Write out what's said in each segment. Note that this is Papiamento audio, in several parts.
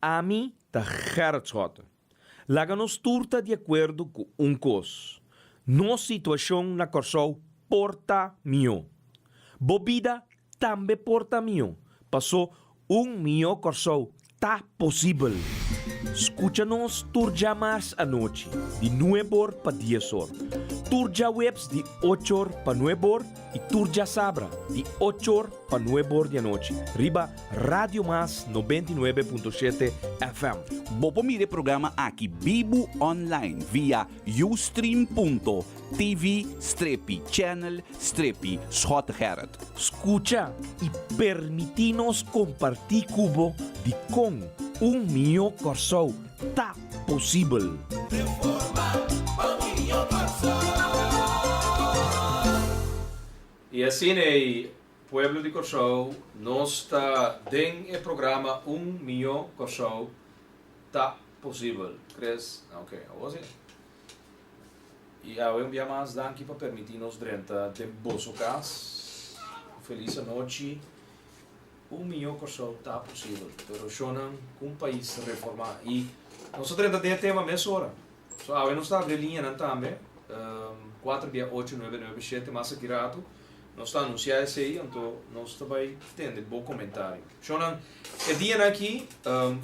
Ami ta Gerrit Schotte. Laga nos tur ta di akuerdo ku un kos, nos situashon na Kòrsou por ta mihó. Bo bida tambe por ta mihó, pasó un mihó Kòrsou ta posibel. Skucha nos tur djamars anochi di nuebor pa diesor, tur djaweps di ochor pa nuebor i tur djasabra di ochor pa nuebor di anochi riba Radio Mas 99.7 FM. Bo por mira e programa aki bibu online via ustream.tv strepi channel strepi Schottegerrit. Skucha i permití nos kompartí ku bo dikon un mihó Kòrsou ta posibel. I asina ei, pueblo di Kòrsou, nos ta den e programa Un Mihó Kòrsou Ta Posibel. Chris, Ok, awor si. I awe un bia mas danki pa permití nos drenta den boso kas. Un felis anochi. Un mihó Kòrsou ta posibel, pero shonnan ku un pais reformá. I nos a drenta den e tema mesora. So awe nos ta abri liñanan tambe, kuater bia ocho nuebe nuebe shete, mas aki ratu nos ta anunsiá esei, anto nos ta bai tende bo komentario. Shonnan, e dianan aki,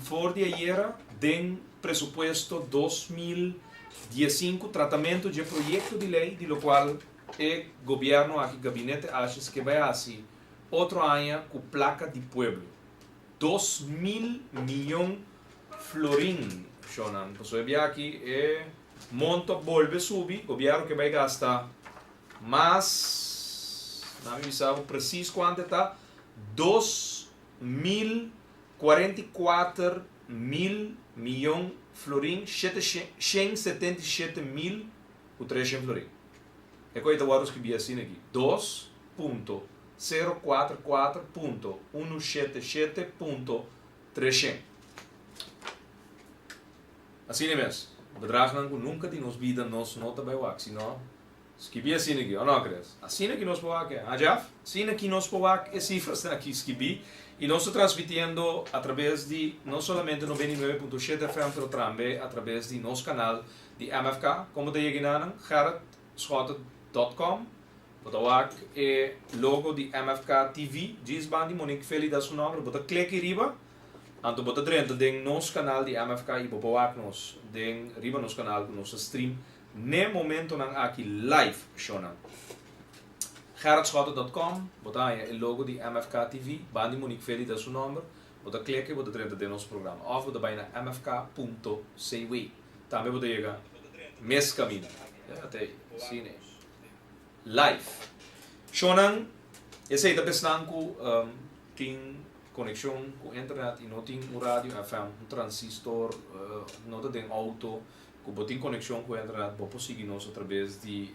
for di ayera den presupuesto 2015, tratamentu dje proyekto di lei di lokual e gobièrnu aki, gabinete Asjes, ke bai hasi otro aña ku plaka di pueblo. 2000 miyon florin, shonnan. Pasobra e bia aki e monto a bolbe subi, gobièrnu ke bai gasta mas, na mi bisa bo presis kuantu e ta, 2044 mil miyon florin, shete shen 77 mil ku 300 florin. E kos ei ta wòrdu skibí asina aki, 2.044.177.300. Asina mes, bedragnan ku nunka di nos bida nos no ta bai wak, sino skibí asina aki, o no Chris? Asina ki nos por wak e, ha Jeff? Asina ki nos por wak e sifrasnan aki skibí i nos ta transmitiendo atrabes di no solamente 99.7 FM pero trambe atrabes di nos kanal di MFK. Komo ta yega enanan? gerritschotte.com Bo ta wak e logo di MFK TV djis ban di Monique Felida su nomber. Bo ta klik riba, anto bo ta drenta den nos kanal di MFK i bo por wak nos den riba nos kanal ku nos ta stream n'e momentonan aki live shownan. gerritschotte.com Bo ta haña e logo di MFK TV ban di Monique Felida su nomber. Bo ta klik i bo ta drenta den nos programa. Òf bo ta bai na mfk.cw. Tambe bo ta yega mes kaminda. Ya ta ei, asina ei. Live. Shownan, esei ta pesnan ku tin konekshon ku internet i no tin un radio FM, un transistor, no ta den auto, ku bo tin konekshon ku internet, bo por sigui nos atrabes di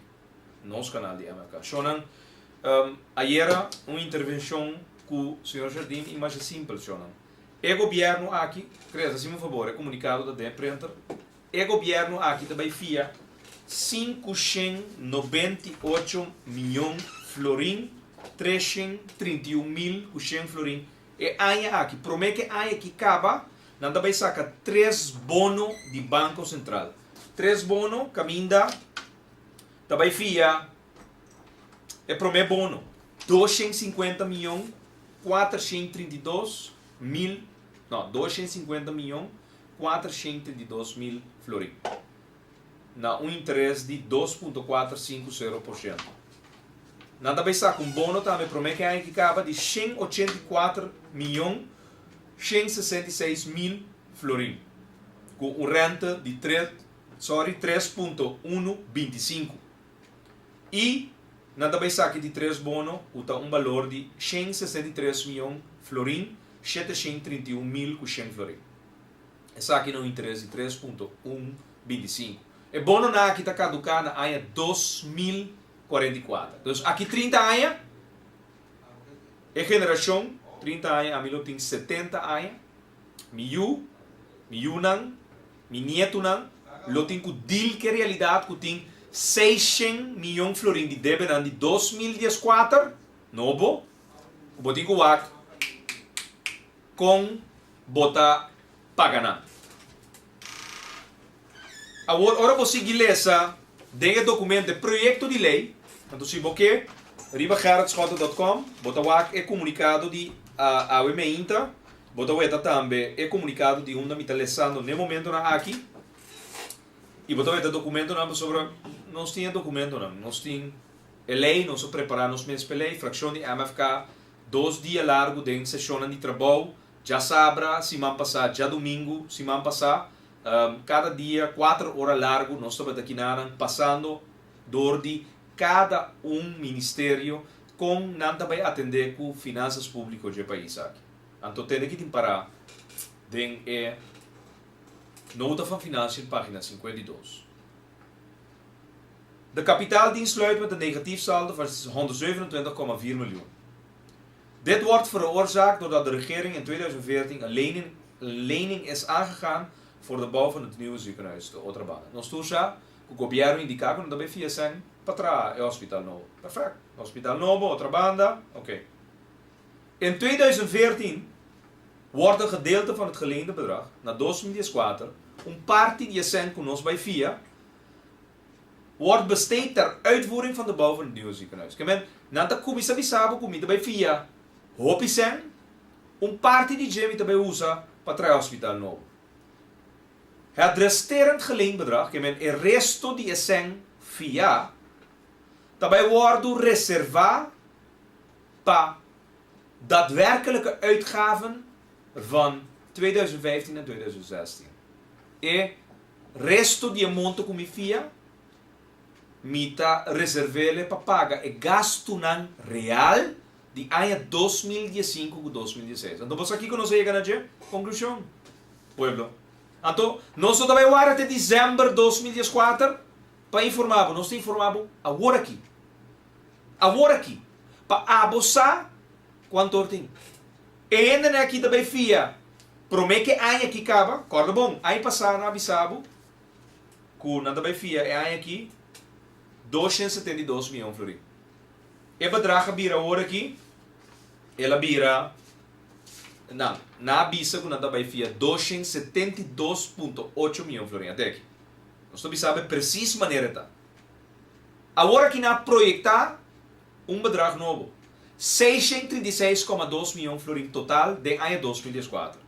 nos kanal di MFK. Shownan, ayera un intervenshon ku señor Jardim i masha simpel, shownan. E gobièrnu aki, Chris, hasi mi un fabor, e komunikado ta den e printer. E gobièrnu aki ta bai fia 598 mion florin, 331 mil ku shen florin e aña aki. Promé ku e aña aki kaba, nan ta bai saka tres bono di Banko Sentral. Tres bono kaminda ta bai fia e promé bono, 250 mion 432 mil, no, 250 mion 432 mil florin, na un interes di 2.450 por shento. Nan ta bay saca un bono tambe prome ke aña ki caba di 184 miyon 166 mil florin, cu un rente di tres, sorry, 3.125. Y nan ta bay saca di tres bono cu ta un balor di 163 miyon florin 731 mil cu shen florin. Esaki na un interes di 3.125. E bononan aki ta kaduká na aña 2044. Dus aki 30 aña, e generashon, 30 aña, ami lo tin 70 aña, mi yu, mi yunan, mi nietunan lo tin ku deal ku e realidat ku tin 600 miyon florin di debenan di 2014 nobo, ku bo tin ku wak kon bo ta. paga nan. Awor ora bo sigui lesa den e documento e proyecto di ley, anto si bo ke riba gerritschotte.com bo ta wak e comunicado di awe meinta, bo ta weta tambe e comunicado di unda mi ta lesando n'e momentonan aki y bo ta weta documentonan pasobra nos tin e documentonan, nos tin e ley, nos a prepara nos mes p'e ley, fraccion di MFK dos dia largo den sesionnan di trabou, djasabra siman pasa, djadumingu siman pasa, Kada dia kuater ora largu nos tabata kinanan pasando dor di kada un ministerio kon nan ta bai atendé ku finansas públiko dje pais aki. Anto tende ki tin pará den e Nota van Financiën página 52. De kapitaaldienst sluit met een negatief saldo van 127,4 miljoen. Dit wordt veroorzaakt doordat de regering in 2014 een lening, lening is aangegaan voor de bouw van het nieuwe ziekenhuis te Otrabanda. Nos tur sa ku gobièrnu indiká ku nan ta bai fia sèn pa traha e hospital nobo. Perfèkt. Hospital nobo, Otrabanda, oké. In 2014 wordt een gedeelte van het geleende bedrag, na 2014, un parti di e sèn ku nos bai fia, wordt besteed ter uitvoering van de bouw van het nieuwe ziekenhuis. Ke men, nan ta kuminsá bisa bo ku mi ta bai fia hopi sèn, un parti di dje mi ta bai usa pa traha hospital nobo. Het resterend geleend bedrag, ke men, e resto di e sèn fiá, ta bai wòrdu reservá pa daadwerkelijke uitgaven van 2015 en 2016. E Resto di e monto ku mi fia, mi ta reserv'ele pa paga e gastunan real di aña 2015 ku 2016. Anto bo sa kiko nos a yega na dje? Konklushon, pueblo. Anto, nos no ta bai warda te desèmber 2014 pa informá bo. Nos ta informá bo awor aki. Awor aki. Pa abo sa kuantu or tin. E hendenan aki ta bai fia promé ku e aña aki kaba. Kòrda bon, aña pasá nan a bisa bo ku nan ta bai fia e aña aki 272 mion florin. E bedrag a bira awor aki, el a bira, nan, nan a bisa ku nan ta bai fia 272.8 mion florin. Ate aki. Nos ta bisa bo e presis manera e ta. Awor aki nan a proyektá un bedrag nobo, 636,2 mion florin total den aña 2014.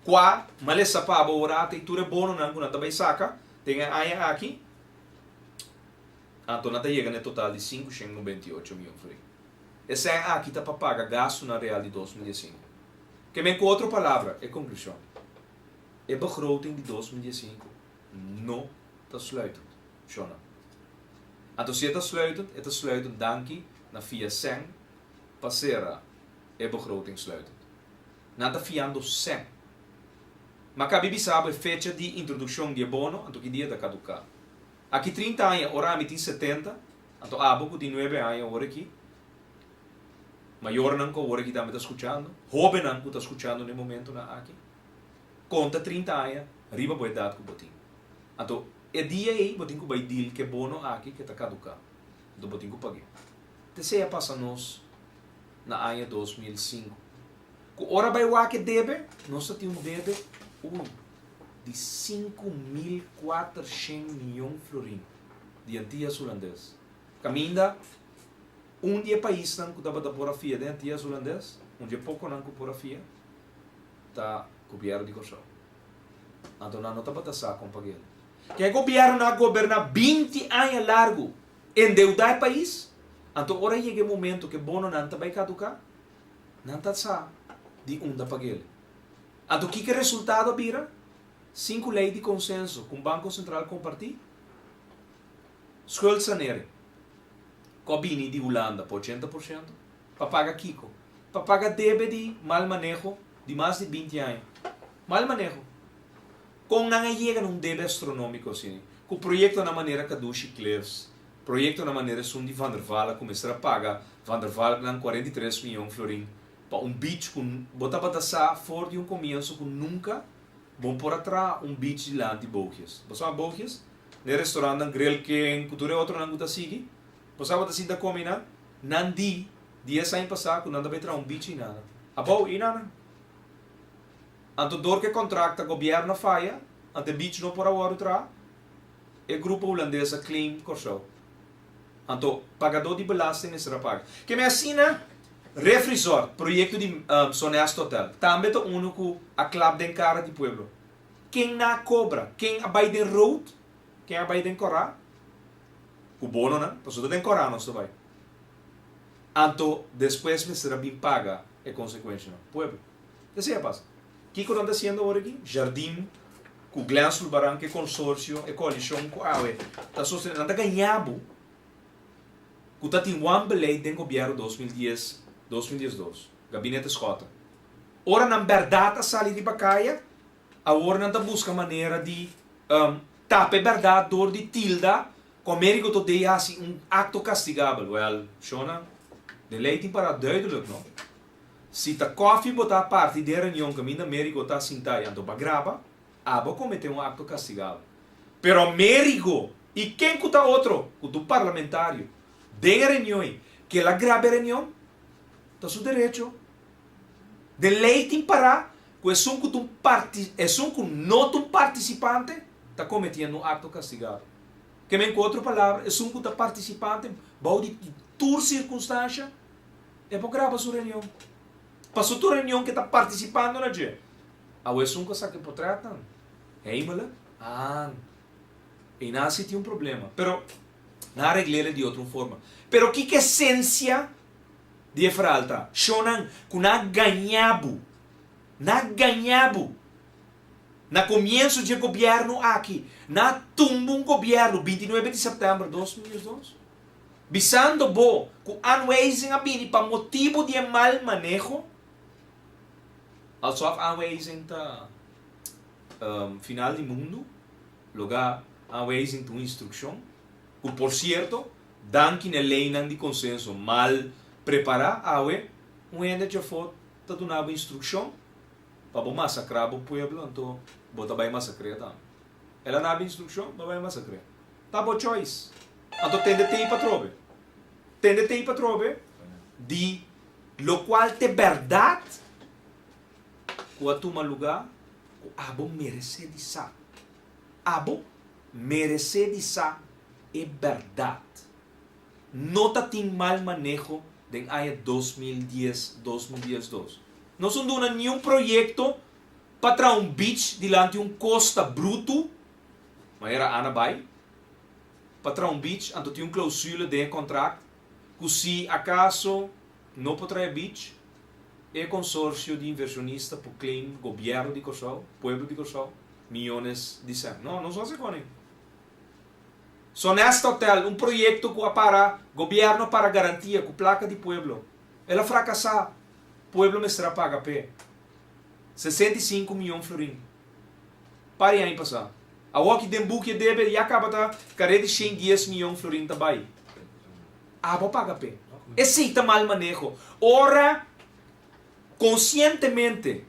Kua malesa pa bo ora ata i tur e bononan ku nan ta bai saka den e aña aki, anto nan ta yega na e total di 598 mion florin. E sèn aki ta pa paga gastunan real di 2015. Ke men ku otro palabra, e konklushon, e begroting di 2015 no ta sluitend. Shona. Anto si e ta sluitend, e ta sluitend danki na fia sèn pa sera e begroting sluitend. Nan ta fiando sèn. Ma kabi bisa bo e fecha di introdukshon di e bono, anto ki dia ta kaduká. Aki 30 aña, ora ami tin 70, anto abo ku tin nuebe aña awor aki, mayornan ku awor aki tambe ta skuchando, hóbennan ku ta skuchando na e momentunan aki, konta 30 aña riba bo edat ku bo tin. Anto e dia ei bo tin ku bai deal ku e bono aki ku ta kaduká. Anto bo tin ku pag'é. T'esei a pasa nos na aña 2005. Ku ora bai wak e debe, nos ta tin un debe, ui, di 5400 mion florin di Antillas Hulandes. Kaminda un di e paisnan ku tabata por a fia den Antillas Hulandes, un di e pokonan ku por a fia, ta gobièrnu di Kòrsou. Anto nan no tabata sa kon pag'el. Ke gobièrnu a goberná 20 aña largu, endeudá e pais, anto ora yega e momento ke bononan ta bai kaduká, nan ta sa di unda pag'el. Anto kiko e resultado a bira? Sinku lei di konsenso ku un Banko Sentral kompartí, schuldsanering, ku a bini di Hulanda pa 80%, pa paga kiko? Pa paga debe di mal maneho di mas di 20 aña. Mal maneho. Kon nan a yega na un debe astronómiko asina? Ku proyektonan manera Kadushi Cliffs, proyektonan manera esun di Van der Valk ku mester a paga Van der Valknan 43 mion florin pa un beach ku bo tabata sa for di un komienso ku nunka bo por a traha un beach dilanti Boogjes. Bo sa Boogjes? Na e restorantnan Grill King ku tur e otronan ku ta sigui. Bo sa bo ta sinta komi nan? Nan di dies aña pasá ku nan ta bai traha un beach ei nana. Abou ei nana. Anto dor ku e kontrakt ta gobièrnu a faya, anto e beach no por a wòrdu traha, e grupo hulandes a claim Kòrsou. Anto pagadó di belasting mester a paga. Keme asina Ref Resort, proyekto di Sonest Hotel, tambe ta unu ku a klap den kara di pueblo. Ken nan a kobra? Ken a bai den rood? Ken a bai den kòrá? Ku bononan, pasobra ta den kòrá nos ta bai. Anto despues mester a bin paga e konsekuenshanan, pueblo. Esei a pasa. Kiko nan ta hasiendo awor aki? Jardim ku Glen Sulbaran ku e konsorsio, e koalishon ku awe ta sostené, nan ta gaña bo ku ta tin wanbeleid den gobièrnu 2010, 2012, Gabinete Schotten. Ora nan bèrdat a sali riba kaya, awor nan ta buska manera di tapa e bèrdat dor di tilda ku Americo Today hasi un akto kastigabel. Wèl, shona, de lei tin pará duidelijk, no? Si ta kòfi bo ta parti den reunion kaminda Amerigo ta sintá i anto bo a graba, abo a kometé un akto kastigabel. Pero Amerigo i ken ku ta otro ku ta un parlamentario den e reunion ei ku el a graba e reunion, ta su derecho. Den lei tin pará ku esun ku ta un parti esun ku no ta un partisipante ta kometiendo un akto kastigabel. Ke men ku otro palabra esun ku ta partisipante bou di tur sirkunstansha E por graba su reunion. Paso tur reunion ke ta partisipando na dje. Awe esun ku a saka e potretnan. Heimelijk? Aan. Einan si tin un problema. Pero nan a regl'el di otro un forma. Pero kiko esensia di e verhaal ta? Shownan ku nan a gaña bo. Nan a gaña bo. Na komienso dje gobièrnu aki, nan a tumba un gobièrnu 29 di sèptèmber 2002. Bisando bo ku aanwijzing a bini pa motibu di e mal maneho, alsof aanwijzing ta final di mundu, loga aanwijzing ta un instrukshon, ku por sierto, danki na e leinan di konsenso mal prepará, awe un hende djafó ta duna bo instrukshon pa bo masakrá bo pueblo, anto bo ta bai masakr'é tambe. El a daba instrukshon, bo a bai masakr'é. Ta bo choice. Anto tende tape atrobe. Tende tape atrobe di locual t'e berdad cu a tuma luga cu abo merece di sa. Abo merece di sa e berdad. No ta tin mal maneho den aña 2010, 2012. Nos no duna niun proyecto pa traha un beach dilanti un costa brutu Manera Ana bai pa traha un beach anto tin un clausule den e contract cu si acaso no por traha e beach e consorcio di inversionista por claim gobierno di Corsou, pueblo di Corsou, miyones di cent. No, nos no haci con e. Sonesta Hotel, un proyecto cu a para, gobierno a para garantia cu placa di pueblo. El a fracasa, pueblo mester a paga p'e. 65 miyon florin. Par di aña pasá. Awor ki den buki e debe ya kaba ta kare di shen dies miyon florin ta bai. Abo a paga p'e. Esei ta mal maneho. Ora konsientemente,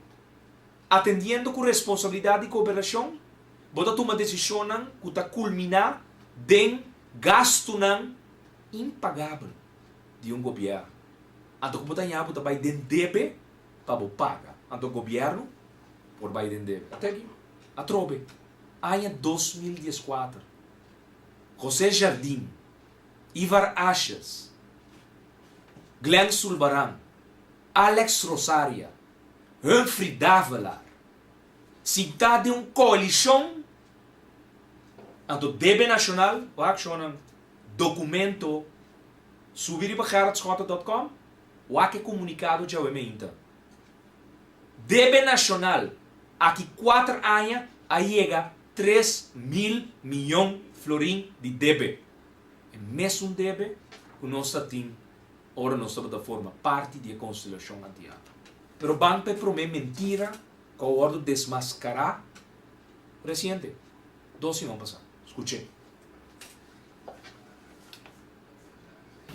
atendiendo ku responsabilidat di gobernashon, bo ta tuma desishonnan ku ta kulminá den gastunan impagabel di un gobièrnu. Anto ku bo ta haña bo ta bai den debe pa bo paga. Anto gobièrnu por bai den debe. Ata aki, atrobe, aña 2014, José Jardim, Ivar Asjes, Glenn Sulbaran, Alex Rosaria, Humphrey Davelaar, sintá den un koalishon, anto debe nashonal, wak shonnan, dokumento, subi riba gerritschotte.com, wak e komunikado djawe meinta. Debe nashonal aki kuater aña a yega 3000 miyon florin di debe. E mesun debe ku nos ta tin ora nos tabata forma parti di e konstelashon antiano. Pero ban pa e promé mentira ku a wòrdu desmaskará resiente, dos siman pasá. Skuch'é.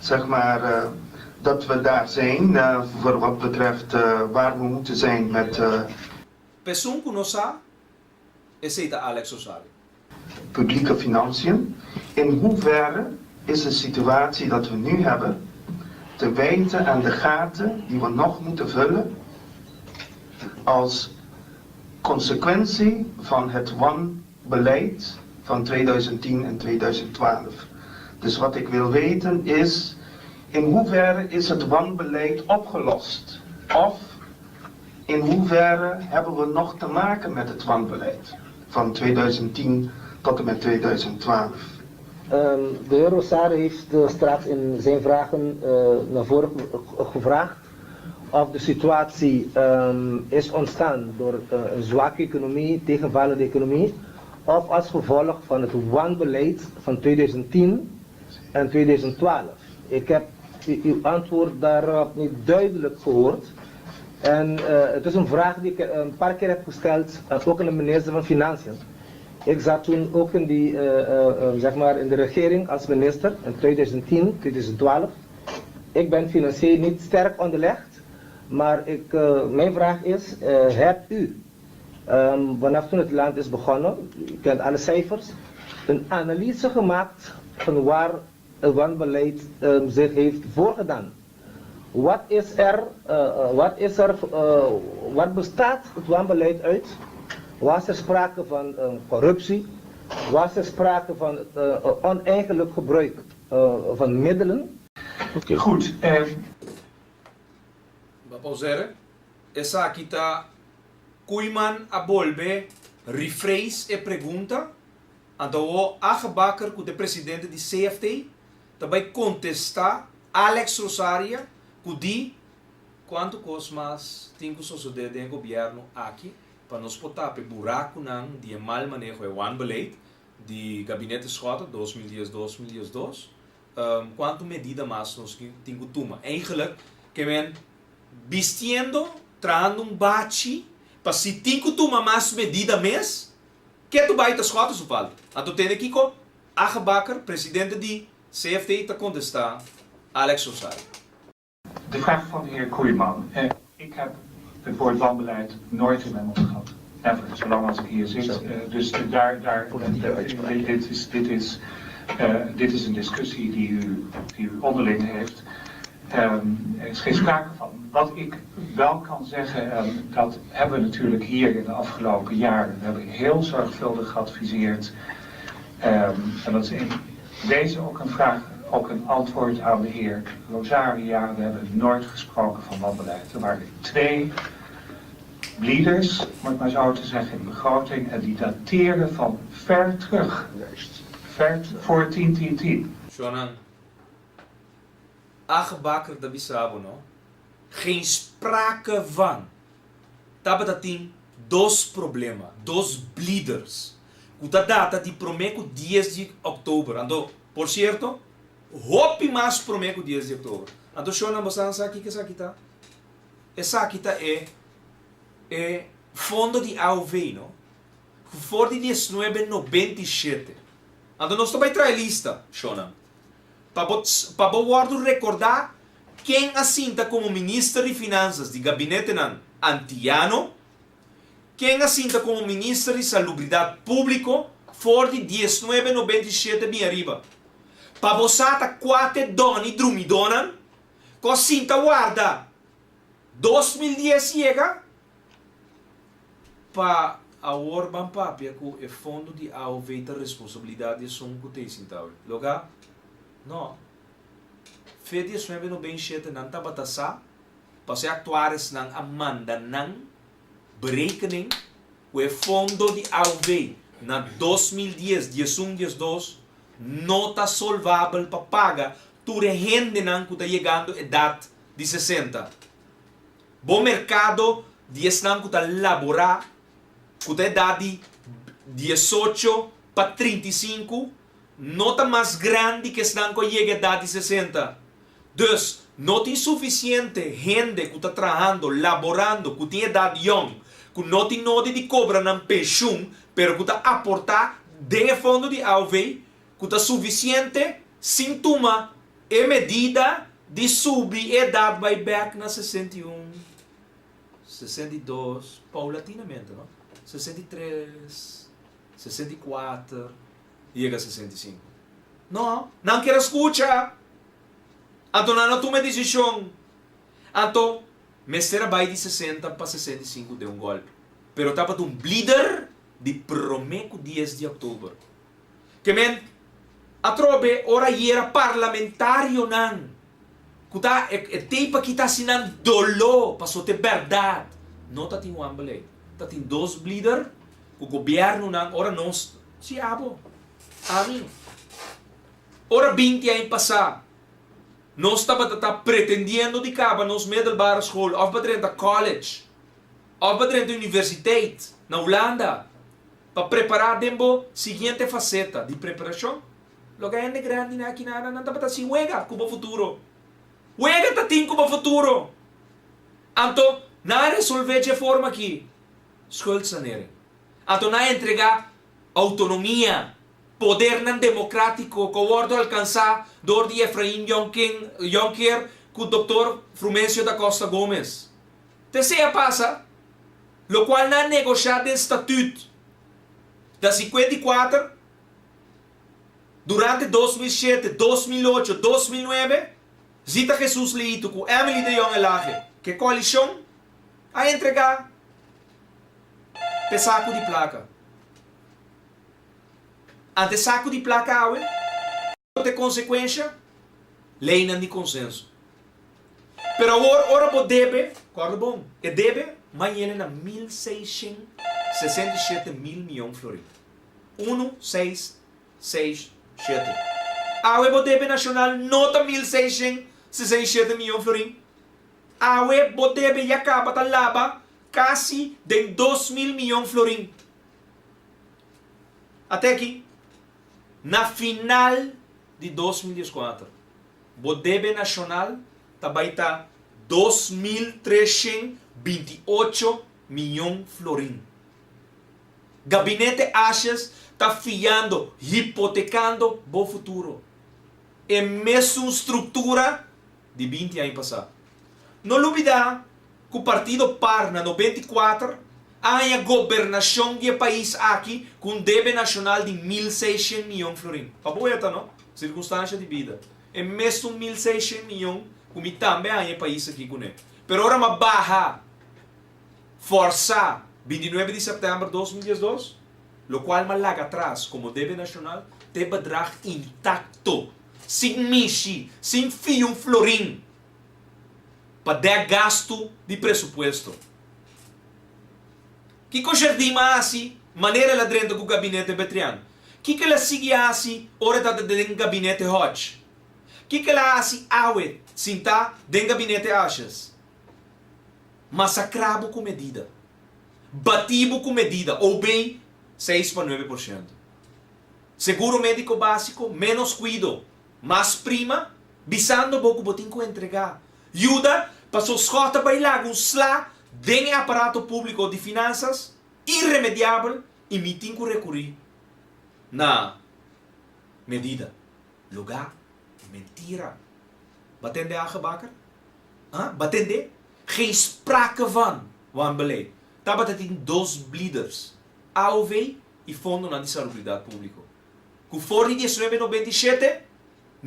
Zeg maar dat we daar zijn voor wat betreft waar we moeten zijn met. P'esun ku no sa, esei ta Alex Rosario. Publieke financiën. In hoeverre is de situatie dat we nu hebben te wijten aan de gaten die we nog moeten vullen als. consequentie van het wanbeleid van 2010 en 2012. Dus wat ik wil weten is, in hoeverre is het wanbeleid opgelost? Of in hoeverre hebben we nog te maken met het wanbeleid van 2010 tot en met 2012? De heer Rosario heeft straks in zijn vragen naar voren gevraagd of de situatie is ontstaan door een zwakke economie, tegenvallende economie, of als gevolg van het wanbeleid van 2010 en 2012. Ik heb uw antwoord daarop niet duidelijk gehoord. En het is een vraag die ik een paar keer heb gesteld, ook aan de minister van Financiën. Ik zat toen ook in, die, zeg maar in de regering als minister in 2010, 2012. Ik ben financieel niet sterk onderlegd, maar mijn vraag is, hebt u, vanaf toen het land is begonnen, u kent alle cijfers, een analyse gemaakt van waar het wanbeleid zich heeft voorgedaan? Wat is er, wat is er, wat bestaat het wanbeleid uit? Was er sprake van corruptie? Was er sprake van oneigenlijk gebruik van middelen? Okay. Goed. Pauseren. Esaki ta Koeiman a bolbe rephrase e pregunta. Anto Age Bakker, ku ta presidente di CFT, ta bai kontestá Alex Rosaria, ku di kuantu kos mas tin ku sosodé den gobièrnu aki pa nos por tapa burakunan di mal maneho e wanbeleid di gabinete Schotte 2010-2012, kuantu medida mas nos tin ku tuma. Eigenlijk, ke men bistiendo, trahando un bachi, pa si tin ku tuma mas medida mes, ku tu bai ta Schotte su falta. Anto tende kiko Age Bakker, presidente di CFT, ta kontestá Alex Rosario. De vraag van de heer Koeiman. Ik heb het woord wanbeleid nooit in mijn mond gehad. Never, zolang als ik hier zit. Dus daar, dit is een discussie die u onderling heeft. Er is geen sprake van. Wat ik wel kan zeggen, en dat hebben we natuurlijk hier in de afgelopen jaren, we hebben heel zorgvuldig geadviseerd. En dat is in deze ook een vraag, ook een antwoord aan de heer Rosaria. We hebben nooit gesproken van wanbeleid. Er waren twee bleeders, om het maar zo te zeggen, in de begroting. En die dateren van ver terug. Ver voor 10, 10, 10. Shonan. Age Bakker ta bisa bo, no? Geen sprake van. Tabata tin dos problema, dos bleeders. Ku ta data di promé ku 10 di òktober. Anto, por sierto, hopi mas promé ku 10 di òktober. Anto, shonan, bo sa kiko esaki ta? Esaki ta e fondo di AOV, no? For di 1997. Anto, nos tambe traha lista, shonan. Pa bo rekordá ken a sinta komo minister di Finansa di gabinete antiano, ken a sinta komo minister di Salubridat Públiko for di 1997 bin ariba. Pa bo sa ta kua ta e dòni drumidónan, ku a sinta warda 2010 yega, pa awor ban papia ku e fondo di AOV ta responsabilidat di esun ku t'ei sintá. Loga? No. Fe 1997 nan tabata sa, pasobra actuarisnan a manda nan berekening ku e fondo di AOV na 2010, 11, 12 no ta solvabel pa paga tur hendenan ku ta yegando edat di 60. Bo merkado di esnan ku ta laborá, ku ta edat di 18 pa 35, no ta mas grandi ku esnan ku yega edat di 60. Dus, no tin sufisiente hende ku ta trahando, laborando, ku tin edat yòn, ku no tin nodi di kobra nan penshun, pero ku ta aportá den fondo di AOV, ku ta sufisiente sin tuma e medida di subi edat bai bèk na 61, 62, paulatinamente, no? 63, 64, yega 65. No, nan no ke skucha. Anto nan a tuma desishon. Anto, mester bai di 60 pa 65 di un gòlpi. Pero tabata un blider di promé ku dies di òktober. Ke men, atrobe ora yera parlamentarionan ku ta e e tape aki ta hasi nan doló paso ta e bèrdat. No ta tin wanbeleid. Ta tin dos blider ku gobièrnunan ora nos, si abo, ami, ora binti aña pasá nos tabata ta pretendiendo di kaba nos middelbare school òf pa drenta college òf pa drenta universiteit na Hulanda, Pa prepará den bo siguiente faseta di preparashon, loke hende grandinan aki na nan tabata sin wega ku bo futuro. Wega ta tin ku bo futuro! Anto nan a resolvé dje forma aki, schuldsanering. Anto nan a entregá outonomia, podernan demokratiko ku a wòrdu alkansá dor di Efraim Jonckheer ku Doktor Frumencio da Costa Gomez. T'esei a pasa. Lokual nan a negoshá den statüt da 54 durante 2007, 2008, 2009, Zita Jesus Leito ku Emily de Jong Elhage ku e koalishon a entregá p'e saku di plaka. Ante e saku di plaka awe. Ta e konsekuensha? Leinan di konsenso. Pero awor ora bo debe, kòrda bon, e debe mañana na 1667 mil mion florin. Unu, seis, seis, shete. Awe bo debe nashonal no ta 1667 mion florin. Awe bo debe ya kaba ta laba kasi den 2000 mion florin. Ate aki. Na final di 2014, bo debe nashonal ta bai ta 2328 miyon florin. Gabinete Asjes ta fiando, hipotekando bo futuro. E mesun struktura di 20 aña pasá. No lubidá ku partido par na 94 a haña gobernashon di e pais aki ku un debe nashonal di 1600 miyon florin. Pa bo weta no, sirkunstansha di bida. E mesun 1600 miyon ku mi tambe a haña e pais aki kuné. Pero ora m'a baha fòrsá 29 di sèptèmber 2012, lokual m'a laga atras komo debe nashonal ta e bedrag intakto, sin mishi, sin fia un florin. Pa dèk gastu di presupuesto. Kiko Jardim a hasi manera el a drenta ku gabinete Betrian? Kiko el a sigui hasi ora e tabata den gabinete Hodge? Kiko el a hasi awe sintá den gabinete Asjes? Masakrá bo ku medida. Batí bo ku medida, OB 6 pa 9%. Seguro médiko básiko, ménos kuido, mas prima, bisando bo ku bo tin ku entregá. Yuda paso Schot ta bai laga un sla den e aparato públiko di finansas iremediabel i mi tin ku rekurí na medida. Lugá, mentira. Bo a tende Hagebakker? Ha? Bo a tende? Geen sprake van wanbeleid. Tabata tin dos blieders, AOV i Fondonan di Salubridat Públiko. Ku for di 1997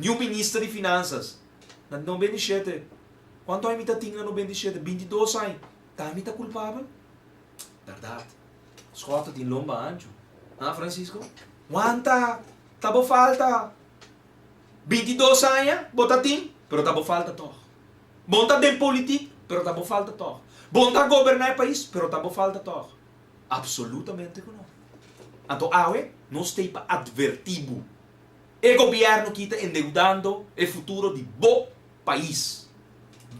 niun minister di Finansas na 97, kuantu aña mi ta tin na 97? 22 aña. Ta mi ta kulpabel? Bèrdat. Schot tin lomba anchu. Ha, Francisco? Wanta! Ta bo falta. 22 aña bo ta tin, pero ta bo falta tòg. Bo no ta den politik, pero ta bo falta tòg. Bo no ta goberná e pais, pero ta bo falta tòg. Absolutamente ku no. Anto awe nos t'ei pa atvertí bo. E gobièrnu ki ta endeudando e futuro di bo pais.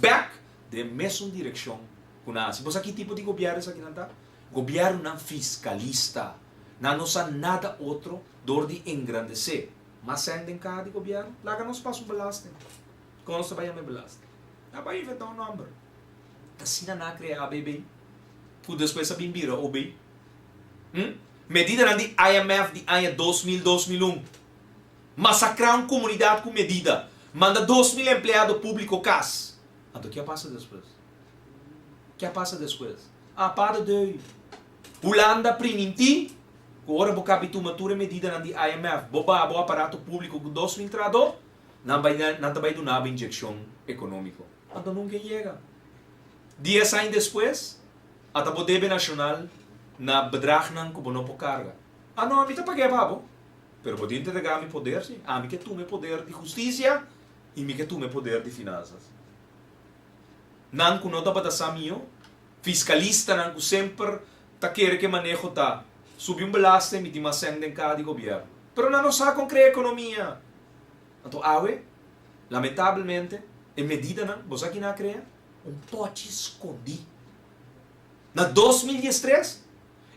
Bèk den mesun direkshon ku nan hasi. Bo sa ki tipo di gobièrnu esakinan ta? Gobièrnunan fiskalista. Nan no sa nada otro dor di engrandesé mas sèn den kaha di gobièrnu. Laga nos pasa un belasting. Kon nos ta bai yama e belasting? Nan bai inventá un nòmber. Ta asina nan a krea ABB, ku despues a bin bira OB. Hm? Medidanan di IMF di aña 2000, 2001. Masakrá un komunidat ku medida. Manda 2000 empleado públiko kas. Anto ke a pasa despues? Ke a pasa despues? Ah, pa de deu. Hulanda primintí ku ora bo kabi tuma tur e medidanan di IMF, bo baha bo aparato públiko ku 2000 trahadó, nan bai nan ta bai duna bo inyekshon ekonómiko. Anto nunka e yega. 10 aña despues, ata bo debe nashonal. na bedragnan ku bo no por karga. Ah no, mi ta pag'é pa bo, pero bo tin entregá mi poder sí. Ami ke tuma e poder di hustisia i mi ke tuma e poder di finansas. Nan ku no tabata sa mihó, fiskalistanan ku semper ta kere ku e maneho ta subi un belasting mi tin mas sèn den kaha di gobièrnu. Pero nan no sa kon krea ekonomia. Anto awe, lamentabelmente, e medidanan, bo sa kina a krea? Un pòchi skondí. Na 2013,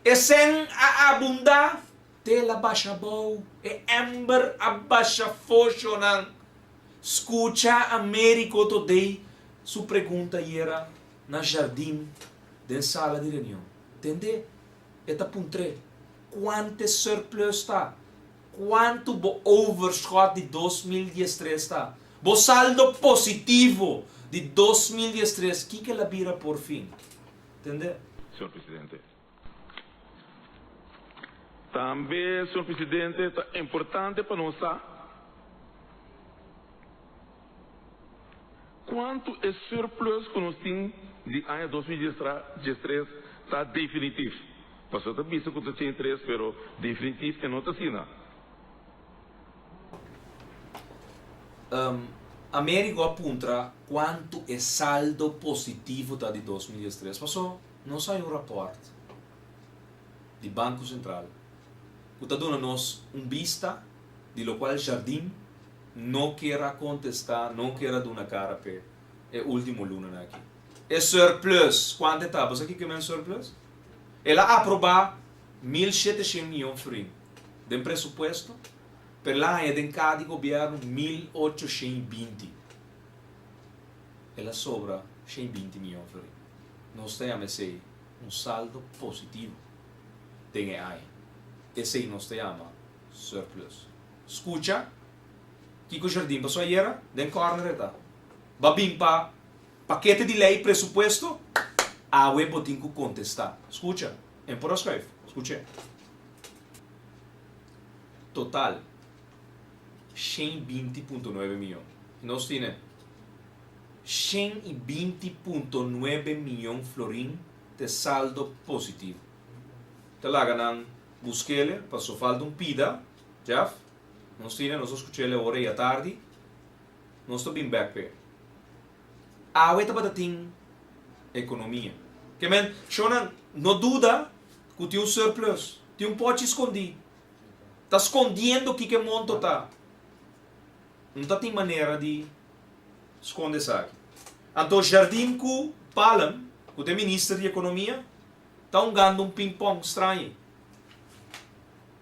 e sèn a abundá te el a basha abou, e èmber a basha foshonan. Skucha Américo Todey su pregunta ayera na jardin den sala di reunion. Tende, e ta puntr'é, Kuante surplus ta? Kuantu bo overschot di 2013 ta? Bo saldo positivo di 2013, kiko el a bira por fin? Tende? Señor Presidente. Tambe, señor Presidente, ta importante pa nos sa cuanto e surplus cu nos tin di aña 2013 ta definitif. Pasobra ta bisa cu ta 83, pero definitif e no ta asina. Amerigo a puntra cuanto e saldo positivo ta di 2013, paso nos hay un raport di Banco Central cu ta duna nos un bista di locual Jardim no kier a contesta, no kier a duna cara p'e e ultimo lunanan aki. E surplus, cuanto e ta? Bo sa kico e men surplus? El a aproba 1700 miyon florin den presupuesto, pero el a haña den caha di gobierno 1820. El a sobra 120 miyon florin. Nos ta yama esei un saldo positivo den e aña. Esei nos ta yama surplus. Skucha kiko Jardim pasó ayera den corner e ta. Ba bin pa pakete di ley presupuesto? Awe bo tin ku kontestá. Skucha, en por a schuif. Skuch'é. Total, 120.9 miyon. Nos tine 120.9 miyon florin te saldo positivo. Ta laga nan busk'ele paso falta un pida, Jeff. Nos tine, nos a skuch'ele ora i atardi. Nos ta bin bek p'e. Awe tabata tin ekonomia. Ke men, shownan, no duda ku tin un surplus, tin un pochi skondí. Ta skondiendo kiko e monto ta. No ta tin manera di skonde esaki. Anto Jardim ku Palm, ku ta e minister di ekonomia, ta hungando un pingpong straño.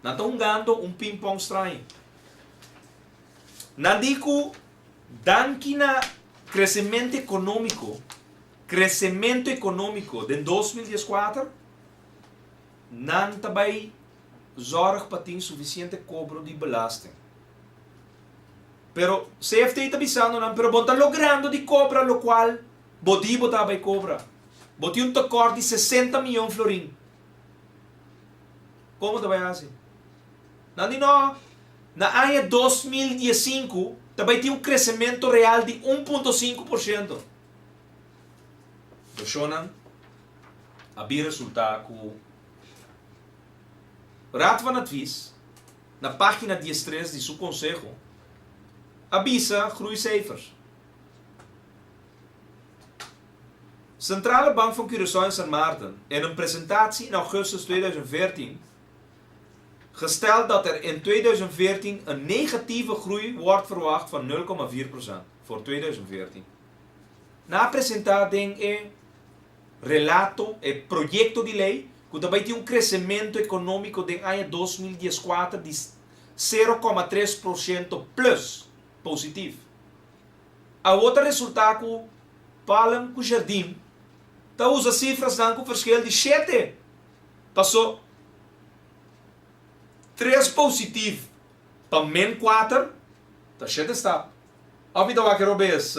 Nan ta hungando un pingpong straño. Nan di ku danki na kresementu ekonómiko, kresementu ekonómiko den 2014, nan ta bai zòrg pa tin sufisiente kobro di belasting. Pero CFT ta bisando nan, pero bo no ta logrando di kobra lokual bo di bo ta bai kobra. Bo tin un tekòrt di 60 miyon florin. Kon bo ta bai hasi? Nan di no, na aña 2015 ta bai tin un kresementu real di 1.5%. Doshonnan a bin resultá ku Raad van Advies na página 13 di su konseho a bisa groeicijfers. Centrale Bank van Curaçao en Sint Maarten in een presentatie in augustus 2014 gesteld dat er in 2014 een negatieve groei wordt verwacht van 0,4% voor 2014. Na presentá den e relato, e proyekto di lei ku ta bai tin un kresementu ekonómiko den aña 2014 di 0,3% plus, positif. Awor ta resultá ku Palm ku Jardim ta usa sifrasnan ku verschil di shete paso tres positif pa min kuater ta shete stap. Òf mi ta wak e robes,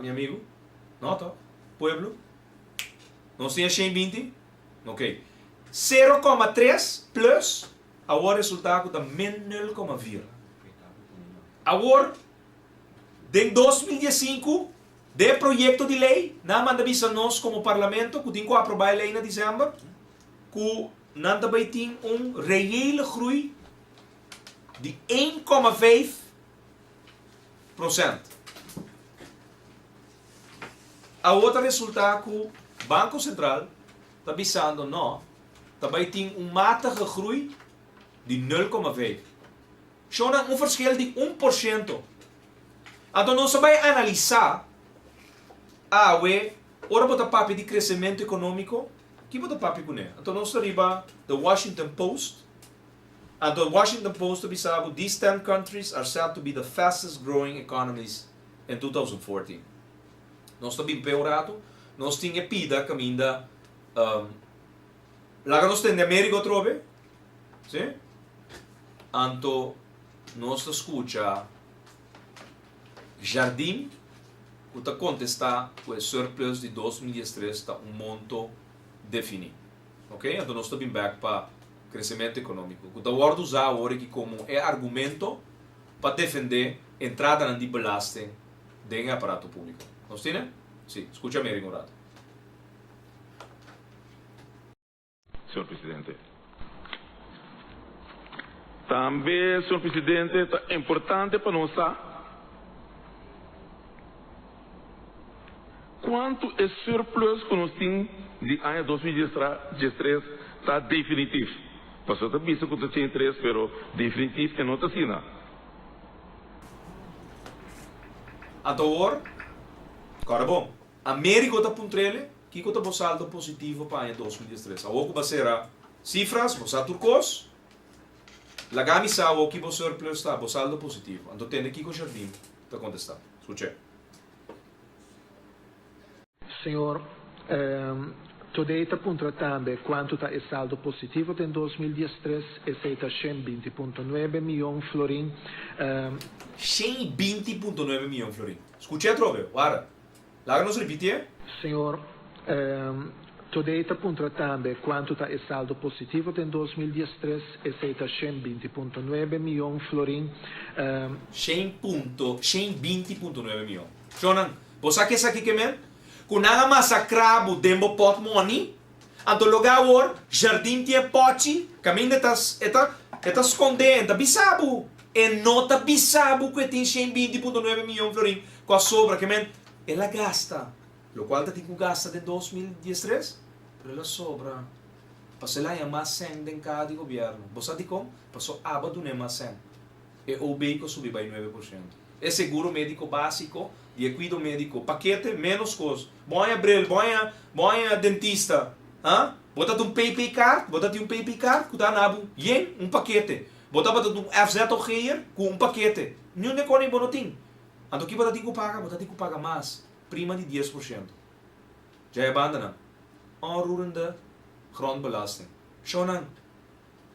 mi amigu? No to? Pueblo? Nos tin e 120? Ok. 0,3 plus awor resultá ku ta min 0,4. Awor, den 2015, den e proyekto di lei, nan a manda bisa nos komo parlamento ku tin ku aprobá e lei na desèmber, ku. ku nan ta bai tin un reële groei di 1,5%. Awor ta resultá ku Banko Sentral ta bisando no, ta bai tin un matige groei di 0,5. Shownan un verschil di 1%. Anto nos a bai analisá awe ora bo ta papia di kresementu ekonómiko, ki bo ta papia kuné? Anto nos ta riba The Washington Post. Anto Washington Post ta bisa bo these ten countries are said to be the fastest growing economies in 2014. Nos ta bin p'e un ratu, nos tin e pida kaminda laga nos tende Amérika otrobe, si? Anto nos ta skucha Jardim ku ta kontestá ku e surplus di 2013 ta un monto definí. Ok, anto nos ta bin bèk pa kresementu ekonómiko ku ta wòrdu usá awor aki komo e argumento pa defendé entradanan di belasting den e aparato públiko. Nos tine? Sí, skucha Mary un ratu. Señor Presidente. Tambe, Señor Presidente, ta importante pa nos sa cuanto e surplus cu nos tin di aña 2013 ta definitif. Pasobra ta bisa cu ta 83, pero definitif e no ta asina. Anto awor, kòrda bon, Américo ta puntr'ele, Kiko ta bo saldo positivo pa aña 2013? Awor ku bo a sera sifras, bo sa tur kos, laga mi sa awor ki bo surplus ta, bo saldo positivo. Anto tende kiko Jardim ta kontestá. Skuch'é. Señor Today ta puntra tambe cuanto ta e saldo positivo den 2013, esey ta 120.9 miyon florin. 120.9 miyon florin. Skuch'é atrobe, wara. Laga nos ripitié. Señor Today ta puntra tambe cuanto ta e saldo positivo den 2013, esey ta 120.9 miyon florin. 100.120.9 miyon. Shownan, bo sa kesaki ke men? Ku nan a masakrá bo den bo pòtmòni, anto loga awor Jardim tin e pòchi kaminda e ta e ta e ta skondé, e ta bisa bo, e no ta bisa bo ku e tin 120.9 miyon florin ku a sobra, ke men el a gasta, lokual ta tin ku gasta den 2013, pero el a sobra pasobra el a haña mas sèn den kaha di gobièrnu. Bo sa dikon? Pasobra abo a dun'é mas sèn. E OB ku a subi bai 9%. E seguro médiko básiko di e kuido médiko, pakete, ménos kos. Bo haña bril, bo haña, bo haña dentista, ha? Bo ta un PP kaart, bo ta tin un PP kaart ku ta na bo yen un pakete. Bo tabata un FZOG'er ku un pakete. Niun de kos bo no tin. Anto ki bo ta tin ku paga? Bo ta tin ku paga mas, prima di 10%. Dja e bandanan, onroerende grondbelasting. Shownan,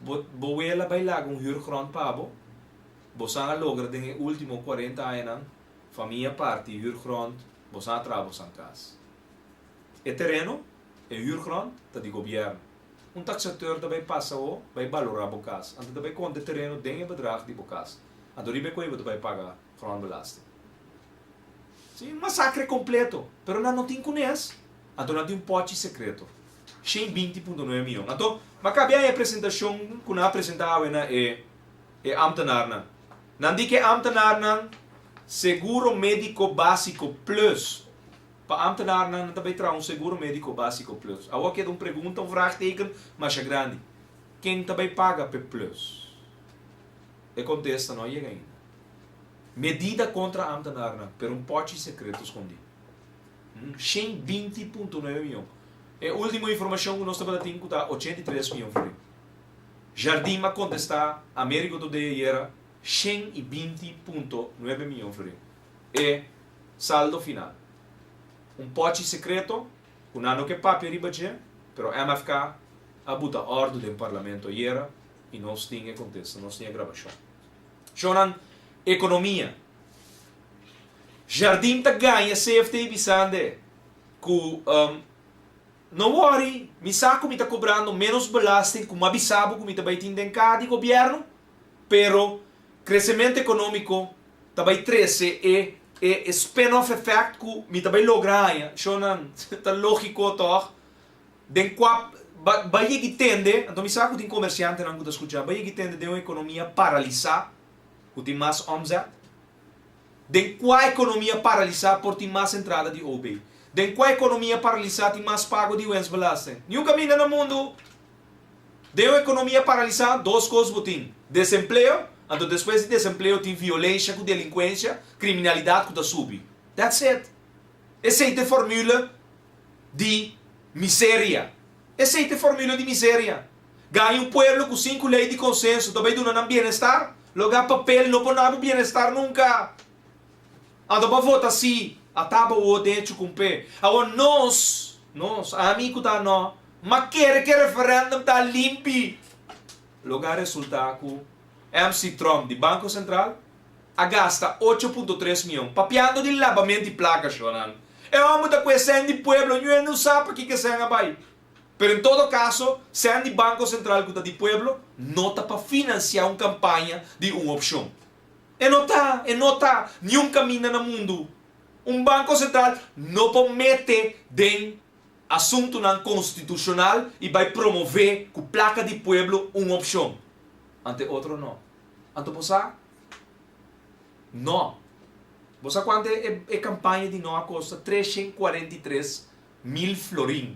Bo bo wela bai laga un huurgrond pa bo? Bosan a logra den e ultimo 40 añanan famia parti huurgrond, bosan a traha bosan kas. E tereno, e huurgrond, ta di gobierno. Un taxateur ta bai pasa bo bai balora bo kas, anto ta bai konta e tereno den e bedrag di bo kas. Anto riba e koe bo ta bai paga grondbelasting. Si, un masacre completo, pero nan no tin kunes, anto nan tin un pochi secreto. 120.9 miyon. Anto, m'a kabia e presentashon ku nan a presentá awe na e e ámtenarnan. Nan di ku e ámtenarnan seguro médiko básiko plus. Pa ámtenarnan nan ta bai traha un seguro médiko básiko plus. Awor keda un pregunta, un vraagteken masha grandi. Ken ta bai paga p'e plus? E kontesta no a yega ainda. Medida kontra ámtenarnan, pero un pòchi sekreto skondí. 120.9 miyon. E ultimo informashon ku nos tabata tin ku ta 83 miyon florin. Jardim a kontestá Americo Today ayera 120.9 miyon florin. E saldo final. Un pòchi sekreto ku nan no ke papia riba dje, pero MFK a buta òrdu den parlamento ayera i nos tin e kontesta, nos tin e grabashon. Shownan ekonomia. Jardim ta gaña CFT bisande ku no worry, mi sa ku mi ta kobrando menos belasting ku mi a bisa bo ku mi ta bai tin den kaha di gobièrnu, pero kresementu ekonómiko ta bai trese e e spin-off effect ku mi ta bai logra haña. Shownan, ta lógiko tòg? Den kua. Bo a yega tende, anto mi sa ku tin komersiantenan ku ta skucha, bo a yega tende den un ekonomia paralisá ku tin mas omzet? Den kua ekonomia paralisá por tin mas entrada di OB? Den kua ekonomia paralisá tin mas pago di winstbelasting? Niun kaminda na mundu! Den un ekonomia paralisá dos kos bo tin, desempleo, anto despues di desempleo tin violensha ku delinkuensha, kriminalidat ku ta subi. That's it! Esei ta e formula di miseria. Esei ta e formula di miseria. Gaña un pueblo ku sinku lei di konsenso ta bai duna nan bienestar? Loga papel no por na bo bienestar nunka. Anto bo a vota si, a taba wo den e chukumpé. Awor nos, nos, ami ku ta no, ma kere ku e referendum ta limpi. Loga a resulta ku MC Tromp di Banko Sentral a gasta 8.3 mion papiando di labamento di plaka, shornan. E homber ta ku e sèn di pueblo, ñu e no sa pakiko e sèn a bai. Pero en todo kaso, sèn di Banko Sentral ku ta di pueblo no ta pa finansiá un kampaña di un opshon. E no ta, e no ta, niun kaminda na mundu. Un Banko Sentral no por mete den asuntunan konstitushonal i bai promové ku plaka di pueblo un opshon, ante otro no. Anto bo sa? No. Bo sa kuantu e kampaña di no a kosta? 343 mil florin.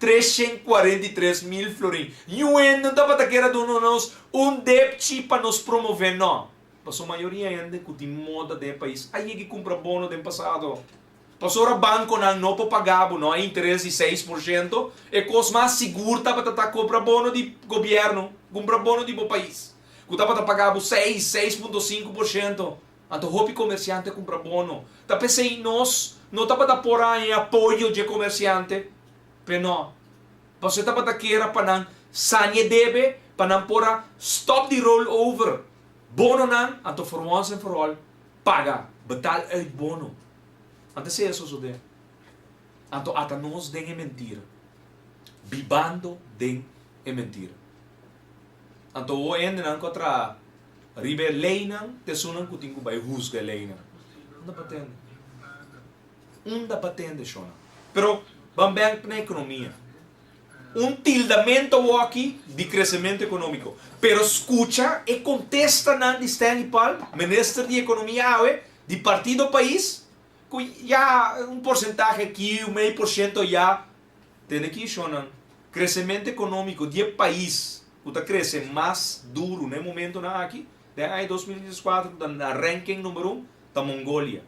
343 mil florin. Niun no tabata kier a duna nos un depchi pa nos promové no. Pasobra mayoria hende ku tin moda den e pais a yega kumpra bono den pasado. Pasobra bankonan no por paga bo no e interes di 6%, e kos mas sigur tabata ta kumpra bono di gobièrnu, kumpra bono di bo pais. Ku tabata paga bo 6, 6.5%. Anto hopi komersiante kumpra bono. Ta p'esei nos no tabata por haña apoyo di komersiante, pero no. Pasobra tabata kier pa nan sania debe, pa nan por a stop di roll over. Bononan, anto for once and for all, paga, betaal uit bono. Anto esei a sosodé. Anto ata nos den e mentira. Bibando den e mentira. Anto o hendenan ku a traha riba e leinan, ta esunnan ku tin ku bai husga e leinan. Unda pa tende? Unda pa tende, shona? Pero ban bèk na ekonomia. Un tildamento aki di kresementu ekonómiko. Pero skucha e kontestanan di Stanley Palm, minister di ekonomia awe, di Partido Pais, ku ya un porsentahe aki, un mei porshento ya. Tende aki, shonnan, kresementu ekonómiko di e pais ku ta krese mas duru na e momentonan aki, den aña 2024, ku ta na ranking number 1, ta Mongolia.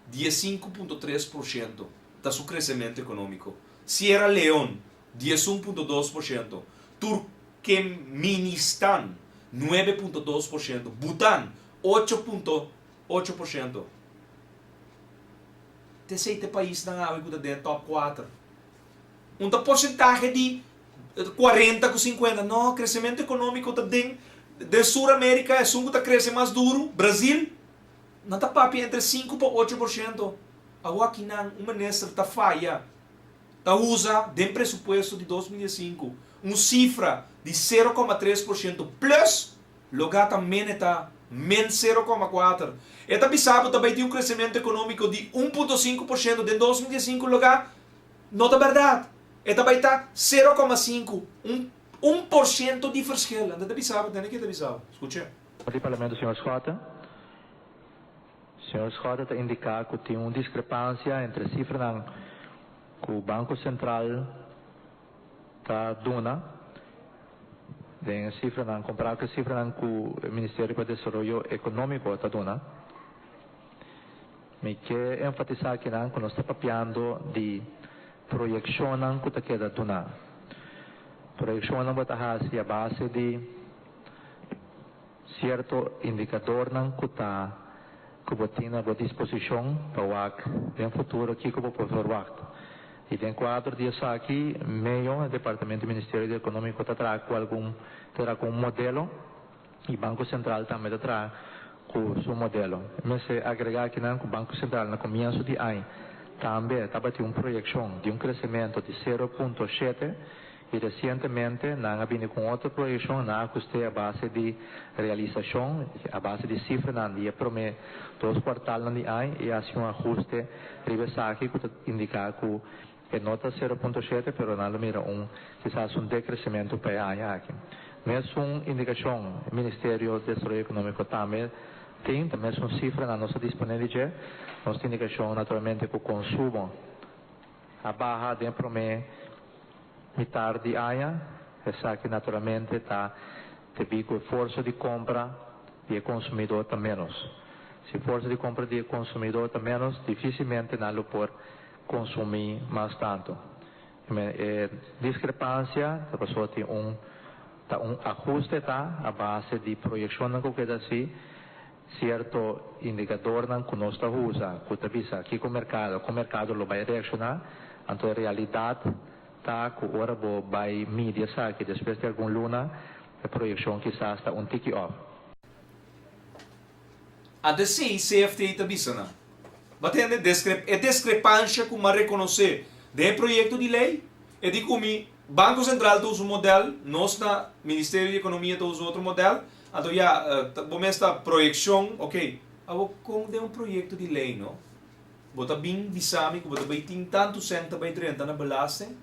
15.3% ta su kresementu ekonómiko. Sierra Leone, 11.2%. Turkmenistan, 9.2%. Bhutan, 8.8%. Ta sete paisnan awe ku ta den top 4. Un ta porsentahe di 40 ku 50. No, kresementu ekonómiko ta den Sur Amérika esun ku ta krese mas duru, Brasil, nan ta papia entre 5 pa 8%. Awor akinan un minister ta faya, ta usa den presupuesto di 2005 un sifra di 0,3% plus, loga ta mene ta min 0,4. E ta bisa bo tambe tin un kresementu ekonómiko di 1,5% den 2005, loga no ta bèrdat. E tambe ta 0,5, 1% di verschil. Anto ta bisa bo, tende ku ta bisa bo. Skucha. Di Parlamento, señor Schotte. Señor Schotte ta indiká ku tin un diskrepansia entre sifranan ku Banko Sentral ta duna den sifranan kompará ku sifranan ku Ministerio pa Desaroyo Ekonómiko ta duna. Mi ke enfatisá akinan ku nos ta papiando di proyekshonnan ku ta keda duna. Proyekshonnan bo ta hasi a base di sierto indikadornan ku ta ku bo tin na bo disposishon pa wak den futuro kiko bo por verwagt. I den kuadro di esaki, MEO, e Departamento di Ministerio di Ekonómiko ta traha ku algun ta traha ku un modelo i Banko Sentral tambe ta traha ku su modelo. Mester agregá akinan ku Banko Sentral na komienso di aña tambe tabatin un proyekshon di un kresementu di 0.7 i resientemente nan a bini ku un otro proyekshon, nan a ahust'é a base di realisashon, a base di sifranan di e promé dos kuartalnan di aña i a hasi un ahuste riba esaki ku ta indiká ku. E no ta 0.7 pero nan lo mira un kisas un decrecimento pa e aña aki. Mesun indicacion Ministerio Desaroyo Economico tambe tin, ta mesun cifranan nos ta dispone di dje. Nos tin indicacion naturalmente cu consumo a baha den prome mitar di aña. Esaki naturalmente ta debí cu e forsa di compra di e consumidor ta menos. Si forsa di compra di e consumidor ta menos, dificilmente nan lo por consumi mas tanto. E discrepancia ta pasobra tin un ta un ahuste ta a base di proyeccionnan cu keda haci, cierto indicadornan cu nos ta usa cu ta bisa kico mercado, con mercado lo bay reacciona, anto e realidad ta cu ora bo bay midi esaki despues di algun luna e proyeccion kisas ta un tiki off. Anto esei CFT ta bisa nan. Bo a tende deskrep e deskrepansha ku m'a rekonosé den e proyekto di lei? E di ku mi Banko Sentral ta usa un modèl, nos na Ministerio di Ekonomia ta usa otro modèl, anto ya, bo mes ta proyekshon, oke. Awor kon den un proyekto di lei no? Bo ta bin bisa mi ku bo ta bai tin tantu sèn ta bai drenta na belasting,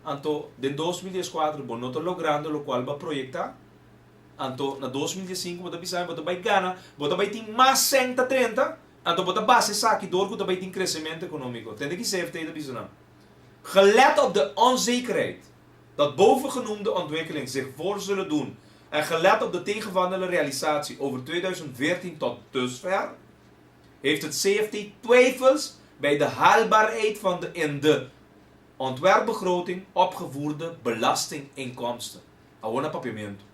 anto den 2014 bo no ta logrando lokual bo a proyektá? Anto na 2015 bo ta bisa mi bo ta bai gana, bo ta bai tin mas sèn ta drenta, anto bo ta basa esaki dor ku ta bai tin kresementu ekonómiko. Tende ki CFT ta bisa nan. Gelet op de onzekerheid dat bovengenoemde ontwikkeling zich voor zullen doen en gelet op de tegenvallende realisatie over 2014 tot dusver, heeft het CFT twijfels bij de haalbaarheid van de in de ontwerpbegroting opgevoerde belastinginkomsten. Awor na Papiamentu.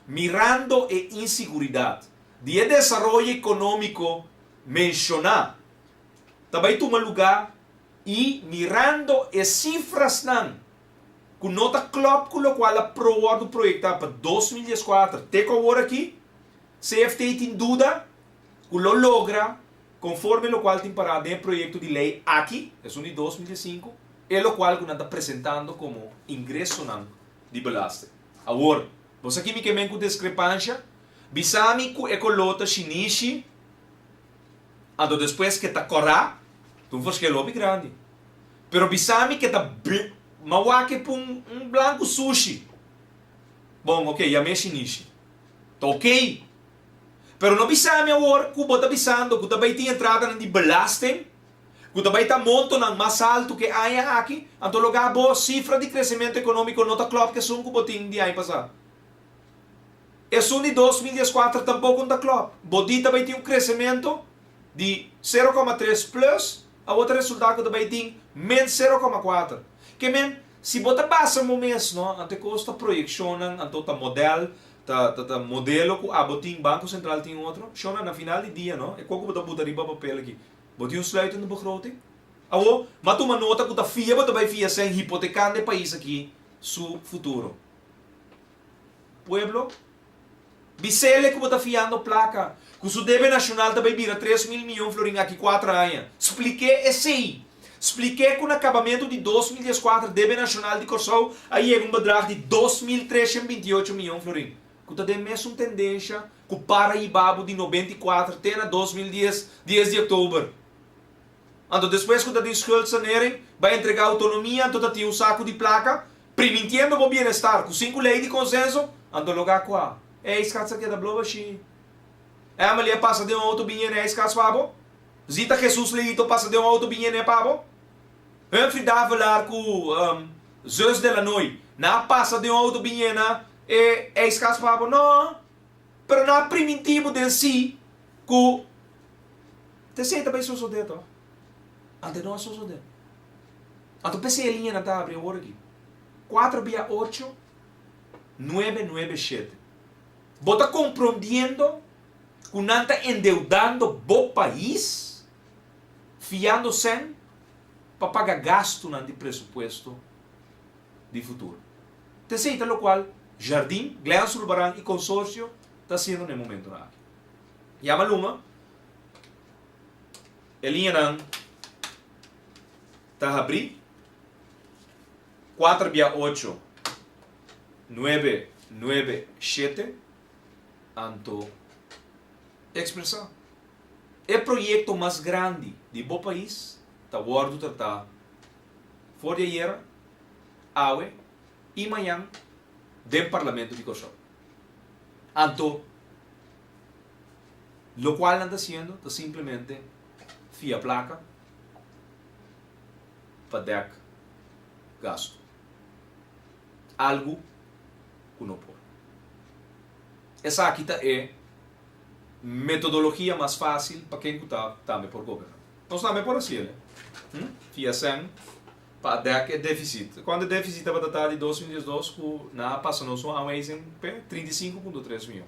Mirando e insiguridat di e desaroyo ekonómiko menshoná ta bai tuma lugá i mirando e sifrasnan ku no ta klòp ku lokual a pro wòrdu proyektá pa 2014 te ku awor aki, CFT tin duda ku lo logra konforme lokual tin pará den e proyekto di lei aki, esun di 2015, e lokual ku nan ta presentando komo ingresonan di belasting. Awor, bo sa kimi ke men ku deskrepansha? Bisa mi ku e koló ta shinishi, anto despues ke ta kòrá, ta un verschil hopi grandi. Pero bisa mi ke ta bl, m'a wak e pun un blanku sushi. Bon, oke, yam'é shinishi. Ta oke. Pero no bisa mi awor ku bo ta bisando ku ta bai tin entradanan di belasting ku ta bai ta montonan mas altu ku e aña aki, anto lo ga bo sifra di kresementu ekonómiko no ta klòp ku esun ku bo tin di aña pasá. Esun di 2014 tampoko no ta klòp. Bo di ta bai tin un kresementu di 0,3 plus, awor ta resultá ku ta bai tin men 0,4. Ke men, si bo ta basa bo mes, no, anto e kos ta proyekshonnan, anto ta modèl, ta ta ta modelo ku abo tin, Banko Sentral tin otro. Shonnan, na final di dia, no, e kos ku bo ta buta riba papel aki, Bo tin un sluitende begroting? Awor, m'a tuma nota ku ta fia bo ta bai fia sèn hipotekando e pais aki su futuro. Pueblo, bis'ele ku bo ta fiando plaka, ku su debe nashonal ta bai bira 3000 miyon florin aki kuater aña. Splik'é esei. Splik'é ku na kabamentu di 2014 debe nashonal di Kòrsou a yega un bedrag di 2328 miyon florin, ku ta den mesun tendensha ku para hiba bo di 94 te na 2010, 10 di oktober. Anto despues ku ta tin schuldsanering, bai entrega outonomia, anto ta tin un saku di plaka, primintiendo bo bienestar ku sinku lei di konsenso, anto lo ga kua? E ijskat sa keda blo bashí. Emily a pasa den un outo bin yena e ijskas pa bo? Zita Jesus Leito pasa den un outo bin yen'é pa bo? Humphrey Davelaar ku Zus Delanoy nan a pasa den un outo bin yena e ijskas pa bo? No! Pero nan a primintí bo den sí ku t'esei ta bai sosodé tòg. Ante no a sosodé. Anto p'esei e liñanan ta habri awor aki. Kuater bia ocho, nuebe nuebe shete. Bo ta komprondiendo ku nan ta endeudando bo pais fiando sèn pa paga gastunan di presupuesto di futuro. T'esei ta lokual Jardin, Glenn Sulbaran i konsorsio ta hasiendo na e momentonan aki. Yama luma, e liñanan ta habrí, kuater bia ocho, nuebe, nuebe, shete, anto ekspresá. E proyekto mas grandi di bo pais ta wòrdu tratá. For di ayera, awe i mañan den Parlamento di Kòrsou. Anto lokual nan ta hasiendo ta simplemente fia plaka pa dèk gastu. Algu ku no por. Esaki ta e metodologia mas fásil pa ken ku ta tambe por goberná. Nos tambe por hasiel, eh? Fia sèn pa a dèk e défisit. Kuantu e défisit tabata ta di 2012 ku nan a pasa nos un aanwijzing p'e? 35.3 mion.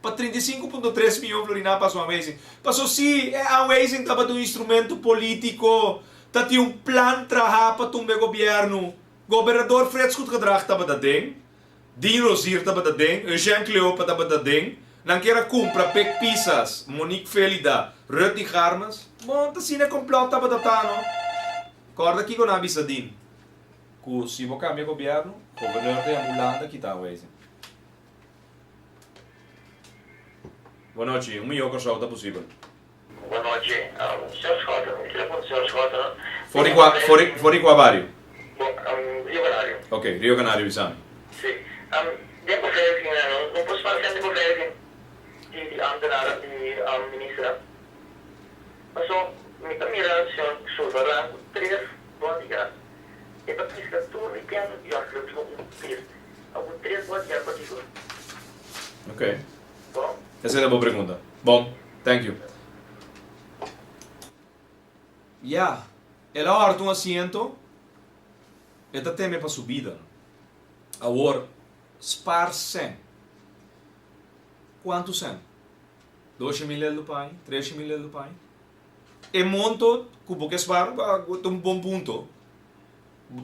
Pa 35.3 mion florin nan a pasa un aanwijzing. Paso si e aanwijzing tabata un instrumento polítiko, ta tin un plan trahá pa tumba e gobièrnu. Gobernador Frits Goedgedrag tabata den, Dean Rozier tabata den, Eugène Cleopa tabata den, nan kier a kumpra Pik Pisas, Monique Felida, Rudney Garmes. Bon, ta asina e komplòt tabata ta, no? Kòrda kiko nan a bisa Dean, ku si bo kambia gobièrnu, goberneur ta yama Hulanda kita aanwijzing. Bon nochi, un mihó Kòrsou ta posibel. Bon nochi, señor Schotten. Mi kier punta señor Schotten. For di kua, for di, for di kua bario? Bo, Rio Canario. Ok, Rio Canario bisa mi. Si. Den beveiliging, no, no por spar sèn di beveiliging di, di ambtenaren, di ministernan. Paso, mi ta mira señor Sulvaran ku tres bodyguard. E ta piska tur weekend, ya, lo digo un bes. Ku tres bodyguard pa kiko? Ok. Esei ta bo pregunta. Bon, thank you. Ya, el a hòrta un asiento, e ta teme pa su bida. Awor, spar sèn. Kuantu sèn? Doshe mil eldo pa aña? Treshe mil eldo pa aña? E monto ku bo ke spar ta un bon punto.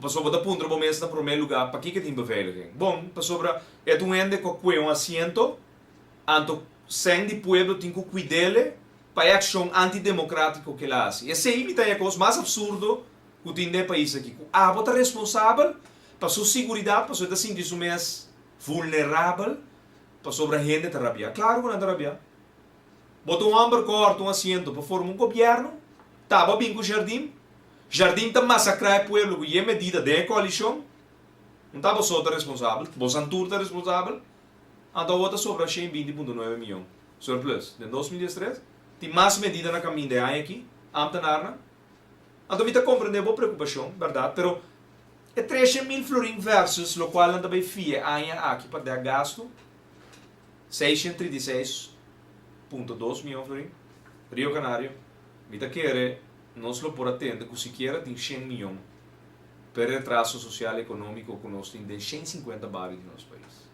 Pasobra bo ta puntra bo mes na promé lugá, Pakiko tin beveiliging? Bon, pasobra e ta un hende ku a kue un asiento, anto sèn di pueblo tin ku kuid'ele pa e akshon antidemokrátiko ku el a hasi. Esei mi ta haña kos mas apsurdo ku tin den e pais aki, ku abo ta responsabel pa su siguridat pasobra e ta sinti su mes vulnerabel pasobra hende ta rabiá. Klaru ku nan ta rabiá. Bo ta un hòmber ku a hòrta un asiento pa forma un gobièrnu, ta abo a bin ku Jardim? Jardim ta masakrá e pueblo ku ye medida den e koalishon. No ta boso ta responsabel, bosan tur ta responsabel. Anto awor ta sobra 120.9 miyon surplus den 2013. Tin mas medida na kaminda e aña aki, ámtenarnan. Anto mi ta komprendé bo preokupashon, bèrdat, pero e 300 mil florin versus lokual nan ta bai fia e aña aki pa dèk gastu, 636.2 miyon florin, Rio Canario, mi ta kere Nos lo por a tende ku sikiera tin shen miyon per retraso sosial ekonómiko ku nos tin den 150 bario di nos pais.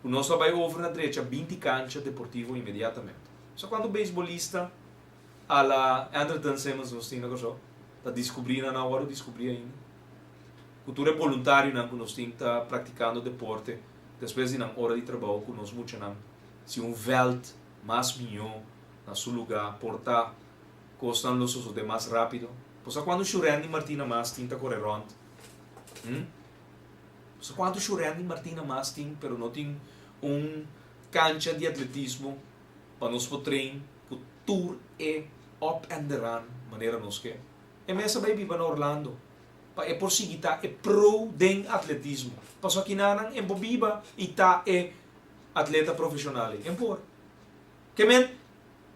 Ku nos lo a bai over na drecha 20 kancha deportivo inmediatamente. Sa kuantu beisbolista a la Andrelton Simmons nos tin na Kòrsou? Ta diskubrí nan a wòrdu diskubrí ainda. Ku tur e boluntarionan ku nos tin ta praktikando deporte despues di nan ora di trabou ku nos muchanan si un vèlt mas mihó na su lugá por ta Kosnan lo sosodé mas rápido. Bo sa kuantu Shurendi Martina mas tin ta kore rònt? Hm? Bo sa kuantu Shurendi Martina mas tin pero no tin un kancha di atletismo pa nos por train ku tur e op en deran manera nos ke? E mes a bai biba na Orlando pa e por sigui ta e pro den atletismo. Pasobra kinanan e por biba i ta e atleta profeshonal ei. E por. Ke men,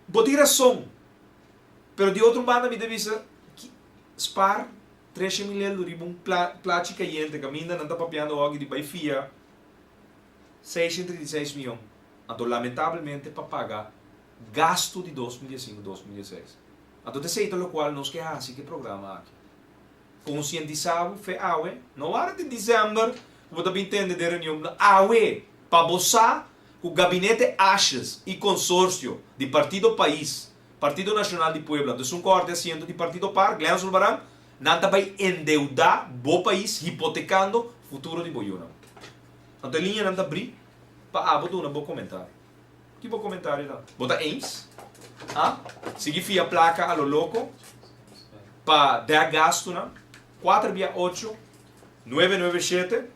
Bo tin rason, pero di otro banda mi ta bisa ki spaar treshe mil eldo riba un plachi kayente kaminda nan ta papiando awor di bai fia 636 miyon, anto lamentablemente pa paga gasto di 2015, 2016. Anto ta esei ta lokual nos ke hasi ku e programa aki. Konsientisá bo fe awe, no wara tin december ku bo ta bin tende den reunion, awe pa bo sa ku gabinete Asjes i konsorsio di Partido Pais, Partido Nashonal di Pueblo, anto esun kòrte asiento di Partido Par, Glenn Sulvaran, nan ta bai endeudá bo pais hipotekando futuro di bo yunan. Anto e liñanan ta brí pa abo duna bo komentario. Ki bo komentario ta? Bo ta eens? A sigui fia plaka a lo loko pa dèk gastunan? Kuater bia ocho, nuebe nuebe shete.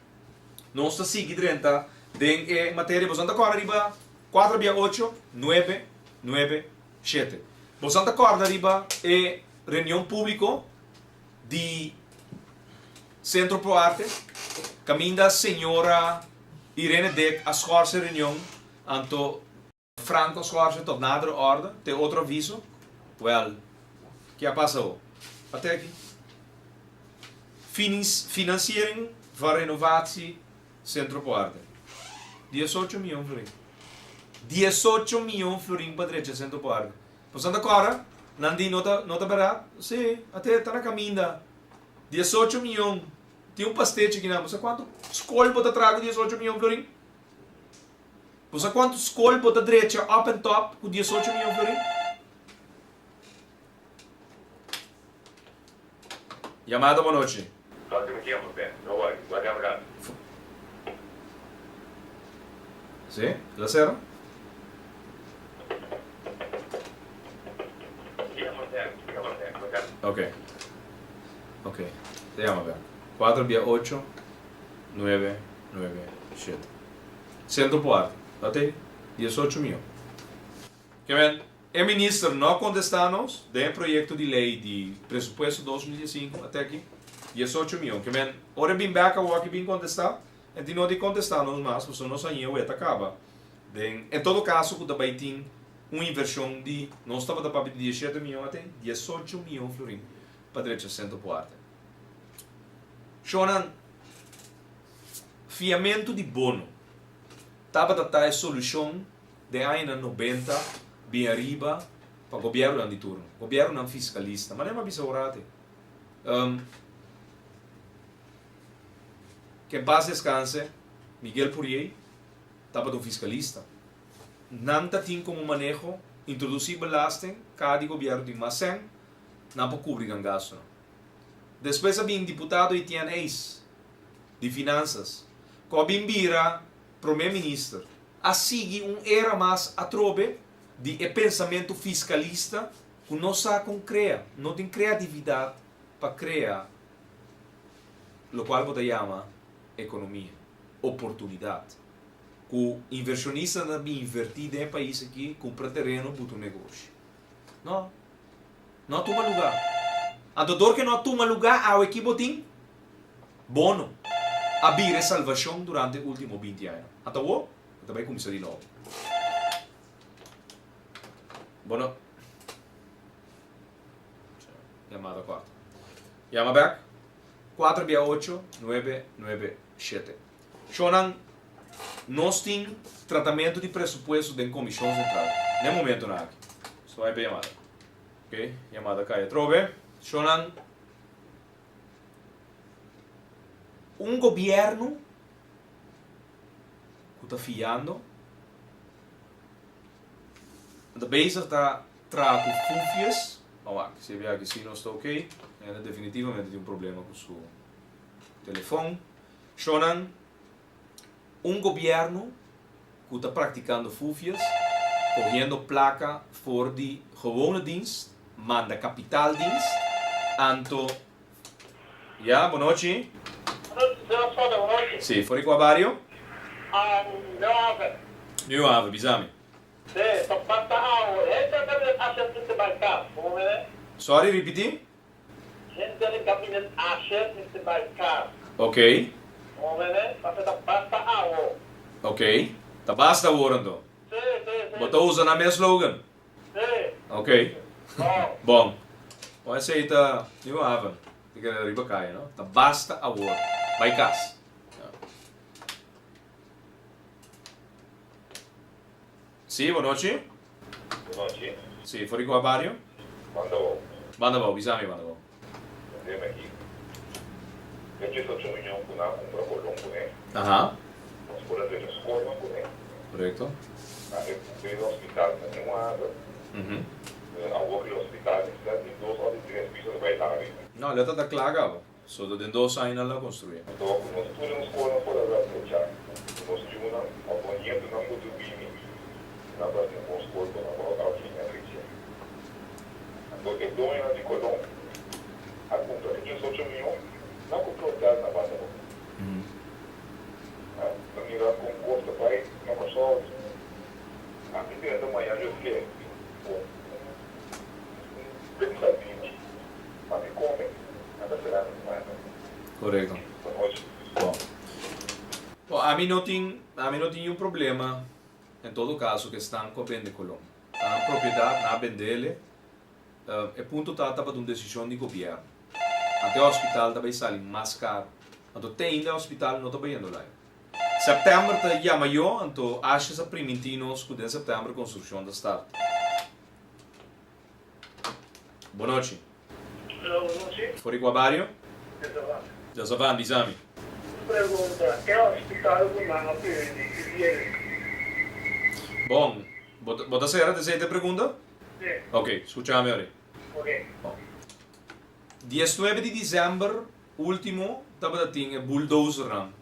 Nos ta sigui drenta den e materia. Boso ta kòrda riba kuater bia ocho, nuebe, nuebe, shete. Boso ta kòrda riba e reunion públiko di. Centro Pro Arte, kaminda señora Irene Dick a schorse reunion, anto Franco a schorse tot nadere orde, te otro aviso. Wel, ke a pasa ho? Ate aki. Finis, financiering van renovatie Centro Pro Arte. 18 miyon florin. 18 miyon florin pa drecha Centro Pro Arte. Bo sa ta kòrda? Nan di no ta no ta bèrdat? Sí, ate ta na kaminda. 18 miyon. Tin un pastechi kinan. Bo sa kuantu skol bo ta traha ku 18 miyon florin? Bo sa kuantu skol bo ta drecha up and top ku 18 miyon florin? Yamada bon nochi. Sí, el a sera? Ok. Ok, ta yama bek. Kuater bia ocho, nuebe, nuebe, shete. Sentro por arte. Ta te 18 mion. Ke men, e minister no a kontestá nos den e proyekto di lei di presupuesto 2015 ate aki 18 mion. Ke men, ora e bin bek awor ki bin kontestá, e tin no di kontestá nos mas pasobra nos aña wet a kaba. Den, en todo kaso ku ta bai tin un invershon di, nos tabata papia di 17 mion ate 18 mion florin pa drecha Sentro por Arte. Shownan, fiamentu di bono tabata ta e solushon Den añanan 90 bin ariba pa gobièrnunan di turno, gobièrnunan fiskalista. Manera mi a bisa ora ate, Ke en pas deskanse, Miguel Pourier tabata un fiskalista. Nan ta tin komo maneho introdusí belasting, kada di gobièrnu tin mas sèn, nan por kubri nan gastunan. Despues a bin diputado Etienne Eis, di Finansas, ku a bin bira promé minister. A sigui un era mas atrobe di e pensamentu fiskalista ku no sa kon krea, no tin kreatividat pa krea lokual bo ta yama ekonomia, oportunidat ku invershonistanan ta bin invertí den e pais aki, kumpra tereno, buta un negoshi. No, no a tuma lugá. Anto dor ke no a tuma lugá awe ki bo tin? Bono a bira e salvashon durante e ultimo 20 aña. Ata awor, e ta bai kuminsá di nobo. Bono. Yamada kòrta. Yama bèk, kuater bia ocho, nuebe, nuebe, shete. Shownan, nos tin tratamentu di presupuesto den Komishon Sentral n'e momentonan aki. So bai pa yamada. Ok, yamada kai atrobe. Shownan. Un gobierno cu ta fiando ta bezig ta traha cu fufies. Ban wak, si e biaha si no sta ok, hende definitivamente tin un problema cu su telefon. Shonan, un gobierno cu ta practicando fufies, cogiendo placa for di gewone dienst, manda kapitaaldienst, anto Ya, bonochi. Bonochi, señor Soto, bonochi. Si, for di cua bario? Nieuw Haven. Nieuw Haven, bisa mi. Si, ta basta awo. Henter e gabinet Asher mester bai cas, bo mene? Sorry, ripiti? Henter e gabinet Asher mester bai cas. Ok. Bo mene? Pasobra ta basta awo. Ok, ta basta awor anto. Si, si, si. Bo ta usa nan mes slogan? Sí. Ok. Bon. Bon. Bon esei ta Nieuw Haven. Ti keda riba kaya, no? Ta basta awor. Bai kas. Ja. Sí, bonochi. Bonochi. Sí, for di kua bario? Bandabou. Bandabou, bisa mi Bandabou. Deme aki. E 18 miyon ku nan a kumpra Colon kuné. Aha. Nos por a drecha skolnan kuné. Korekto. Na e bebe hospital na Nieuwe Haven. Awor ki hospital mester di dos òf di tres piso ta bai laga riba. No, lo ta ta kla kaba. So ta den dos aña nan lo a konstruí. Anto ku nos tur den skolnan por a drecha ku nos yunan òf nos nietunan ku tur bini nan por a tin bon skol ku nan por a siña drecha. Anto e doñonan di Colon a cumpra e 18 miyon, nan cumpra hotel na banda bo. Ta mira con cos ta bay na Corsou. Ami drenta mañan yo ke cu un pensa bichi pa mi come, nan ta sera mi manda. Korekto. Bon. Bon, ami no tin, ami no tin niun problema en todo kaso ku esnan ku a bende Colon. Ta nan propiedat, nan a bendele. E punto ta tabata un desishon di gobièrnu. Anto e hospital ta bai sali mas karu. Anto te ainda e hospital no ta bayendo lai. Sèptèmber ta yama yo, anto Ashes a primintí nos ku den sèptèmber konstrukshon ta start. Bonochi. Hello, bonochi. For di kua bario? De Savan. De Savan, bisa mi. Un pregunta, e hospital ku nan a pidi ki dia e? Bon, bo ta sera te sete pregunta? Si. Ok, skucha mi ori. Ok. Bon. Diesnuebe di december ultimo tabata tin e bulldozernan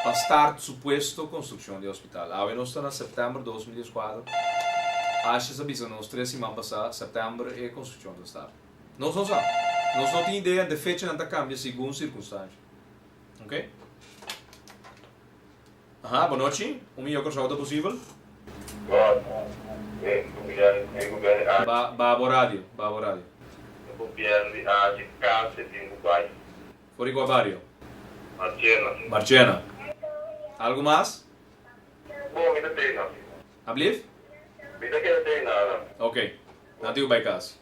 pa start supuesto construccion di hospital. Awe nos ta na september 2014. Ashes a bisa nos tres siman pasa september e construccion ta start. Nos no sa. Nos no tin idea de fechanan ta cambia segun circunstancia. Ok? Aha, bonochi. Un miyo Kòrsou ta posibel? E gobièrnu di Asia. Ba, ba bo radio, ba bo radio. E gobièrnu di Asia kasi tin ku bai. For di kua bario? Marchena. Marchena. Algu mas? Bon, mi ta tei nan. Ablief? Mi ta keda tei nan. Ok. Nan tin ku bai kas.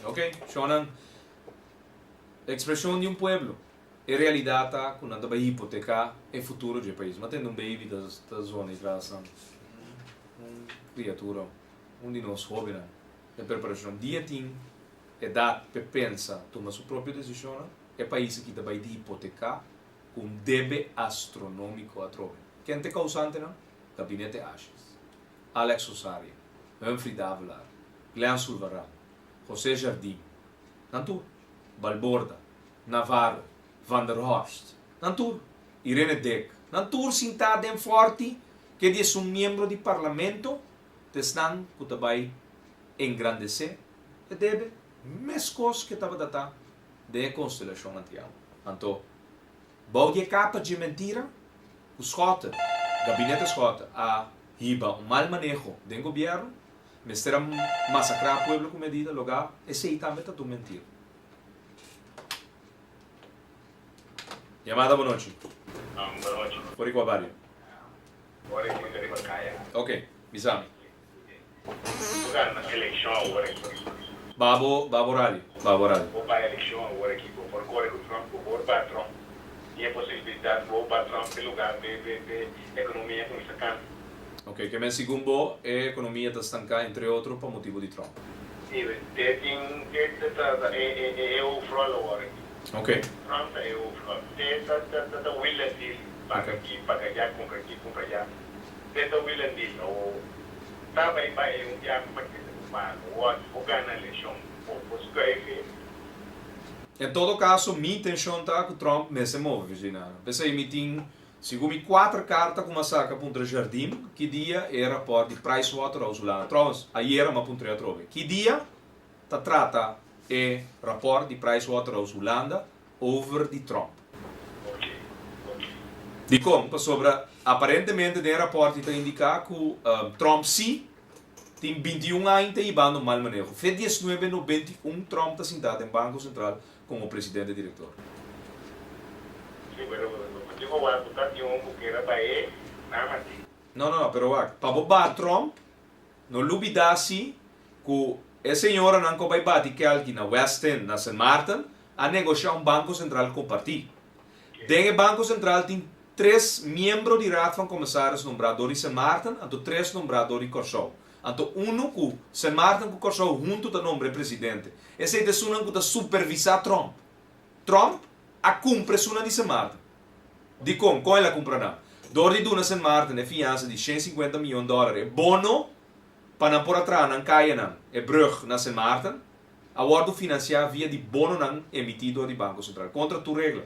Ok, shonnan. Ekspreshon di un pueblo. E realidat ta ku nan ta bai hipoteká e futuro dje pais. Mi a tende un baby ta ta zona ei tras nan. Un kriatura, un di nos hóbennan den preparashon. Dia tin edat p'e pensa, tuma su propio desishonnan. E pais aki ta bai di hipoteká ku un debe astronómiko atrobe. Ken ta e kousantenan? Gabinete Asjes, Alex Rosaria, Humphrey Davelaar, Glenn Sulvaran, José Jardim. Nan tur. Balborda, Navarro, Van der Horst, nan tur, Irene Dek, nan tur sintá den Fòrti ke di esun miembro di Parlamento ta esnan ku ta bai engrandesé e debe meskos ke tabata ta den e konstelashon antiago. Anto, bou di e kapa dje mentira ku Schotte, Gabinete Schotte, a hiba un mal maneho den gobièrnu, mester a masakrá pueblo ku medida logá, esei tambe ta tur mentira. Yamada bonochi. Bonochi. For di kua bario? For di Punta di Bakaya. Ok, bisa mi. Bo gana elekshon awor aki. Ba bo, ba bo radio, ba bo radio. Bo bai elekshon awor aki, bo por kore ku Trump, bo por ba Trump. Tin e posibilidat bo ba Trump e lugar pe pe pe ekonomia kuminsá kambia. Ok, ke men segun bo e ekonomia ta stanká entre otro pa motibu di Trump. Si, te tin te ta ta ta e e e e overal awor aki. Ok. Trump ta e overal. Te ta ta ta ta wheel and deal, paga aki, paga allá, kumpra aki, kumpra allá. Te ta wheel and deal. Awor ta bai bai un biaha pa kende ku paga. Awor bo gana elekshon, bo bo skuif e. En todo kaso mi intenshon ta ku Trump mester move, Virginia. P'esei mi tin Segun mi kuater karta ku m'a saka puntra Jardim ki dia e rapòrt di Pricewaterhouse Hulanda. Trouwens, ayera m'a puntr'é atrobe. Ki dia ta trata e rapòrt di Pricewaterhouse Hulanda over di Trump? Dikon? Pasobra aparentemente den e rapòrt ta indiká ku Trump sí tin 21 aña ta hibando mal maneho. Fe diesnuebe 91 Trump ta sintá den Banko Sentral komo presidente direktor. Sí, pero bo tin ku wak ku ta tin un ku keda pa e nan a ti. No, no, no, pero wak, pa bo bat Trump, no lubida si ku e señoranan ku a bai bati kelki na West End, na Sint Maarten, a negoshá un Banko Sentral kompartí. Den e Banko Sentral tin tres miembro di Raad van Commissaris nombrá dor di Sint Maarten, anto tres nombrá dor di Kòrsou. Anto unu ku Sint Maarten ku Kòrsou huntu ta nombra e presidente. Esei ta esunnan ku ta supervisá Trump. Trump a kumpra esunnan di Sint Maarten. Dikon? Kon el a kumpra nan? Dor di duna Sint Maarten e fiansa di 150 mion dòler, e bono pa nan por a traha nan kayanan, e brùg na Sint Maarten, a wòrdu finansiá via di bononan emití dor di Banko Sentral, kontra tur regla.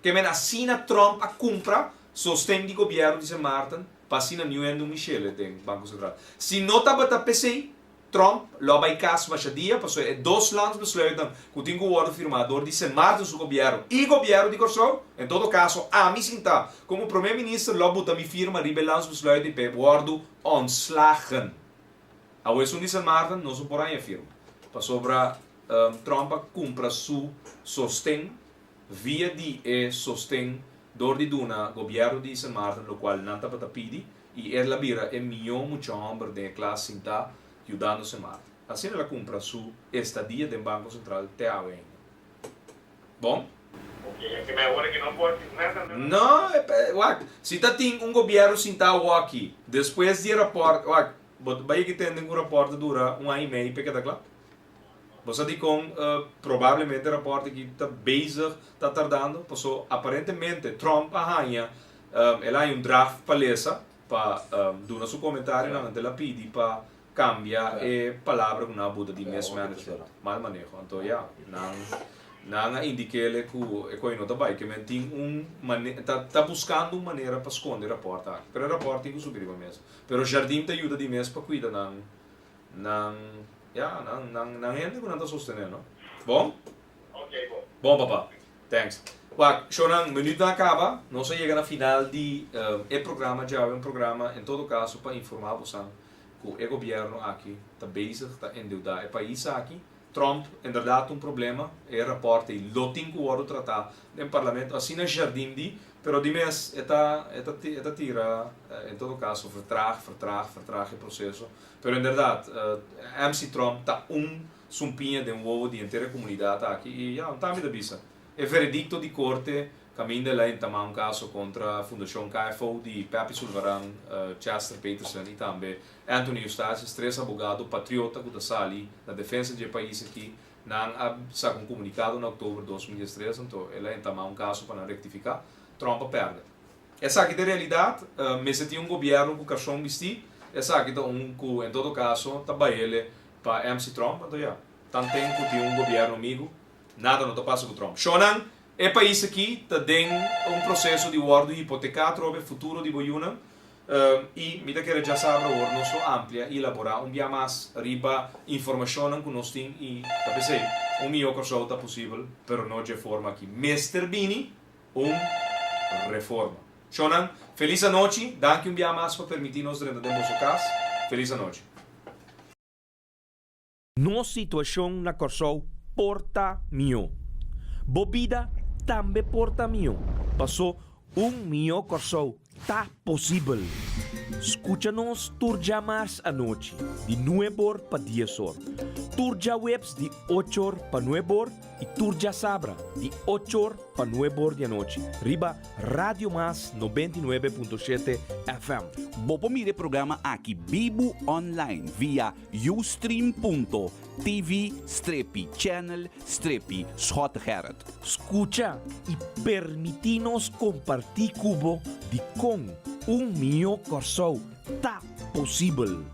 Ke men asina Trump a kumpra sosten di gobièrnu di Sint Maarten pa asina niun hende un Michele den Banko Sentral. Si no tabata p'esei, Trump lo a bai kas masha dia pasobra e dos landsbesluitnan ku tin ku wòrdu firmá dor di Sint Maarten su gobièrnu i gobièrnu di Kòrsou, en todo kaso ami sintá komo promé minister lo a buta mi firma riba e landsbesluit i p'e wòrdu ontslagen. Awor esun di Sint Maarten nos no por haña firma pasobra Trump a kumpra su sosten. via di e sosten dor di duna gobièrnu di Sint Maarten lokual nan tabata pidi i el a bira e mihó mucha hòmber den e klas sintá yudando Sint Maarten. Asina el a kumpra su estadia den Banko Sentral te awe ainda. Bon? No, wak, si ta tin un gobièrnu sintá awoki despues di e rapòrt, wak, bo ta bai aki tende ku rapòrt ta dura un aña i mei pa e keda kla? Bo sa dikon probablemente e rapòrt aki ta bezig ta tardando? Paso aparentemente Trump a haña, el a haña un draft pa lesa pa duna su komentarionan, anto el a pidi pa kambia e palabra ku nan a buta di mismanagement, mal maneho. Anto ya, nan nan a indik'ele ku e koi no ta bai, ke men tin un mane ta ta buskando un manera pa skonde e rapòrt aki. Pero e rapòrt tin ku subi riba mesa. Pero Jardim ta yuda di mes pa kuida nan nan ya nan nan nan hende ku nan ta sostené no. Bon? Bon papa. Thanks. Wak, shownan, minuutnan a kaba. Nos a yega na final di e programa djawe, un programa en todo kaso pa informá bosan ku e gobièrnu aki ta bezig ta endeudá e pais aki. Trump inderdat un problema, e rapòrt ei lo tin ku wòrdu tratá den parlamento, asina Jardim di, pero di mes e ta e ta e ta tira en todo kaso vertraag, vertraag, vertraag e proseso. Pero inderdat MC Trump ta un sumpiña den wowo di henter e komunidat aki i ya, un tambe ta bisa e veredikto di korte kaminda el a entamá un kaso kontra Fundashon KFO di Peppy Sulvaran, Chester Peterson i tambe Anthony Eustatius, tres abogado patriota ku ta sali na defensa dje pais aki. Nan a saka un komunikado na oktober 2013, anto el a entamá un kaso pa nan rektifiká. Trump a pèrdè. Esaki ta e realidat, mester tin un gobièrnu ku karson bistí, esaki ta un ku en todo kaso ta baele pa MC Trump, anto ya, tanten ku tin un gobièrnu amigu, nada no ta pasa ku Trump. Shownan, e pais aki ta den un proseso di wòrdu hipoteká atrobe futuro di bo yunan, i mi ta kere djasabra awor nos lo amplia i elaborá un bia mas riba informashonnan ku nos tin i ta p'esei un mihó Kòrsou ta posibel, pero no dje forma aki. Mester bini un reforma. Shownan, felis anochi, danki un bia mas pa permití nos drenta den boso kas. Felis anochi. Nos situashon na Kòrsou por ta mihó. Bo bida tambe por ta mihó, pasó un mihó Kòrsou ta posibel. Skucha nos tur djamars anochi di nueb'or pa dies'or, tur djaweps di och'or pa nueb'or i tur djasabra di och'or pa nueb'or di anochi riba Radio Mas 99.7 FM. Bo por mira e programa aki bibu online via ustream.tv strepi channel strepi Schottegerrit. Skucha i permití nos kompartí ku bo dikon un mihó Kòrsou ta posibel.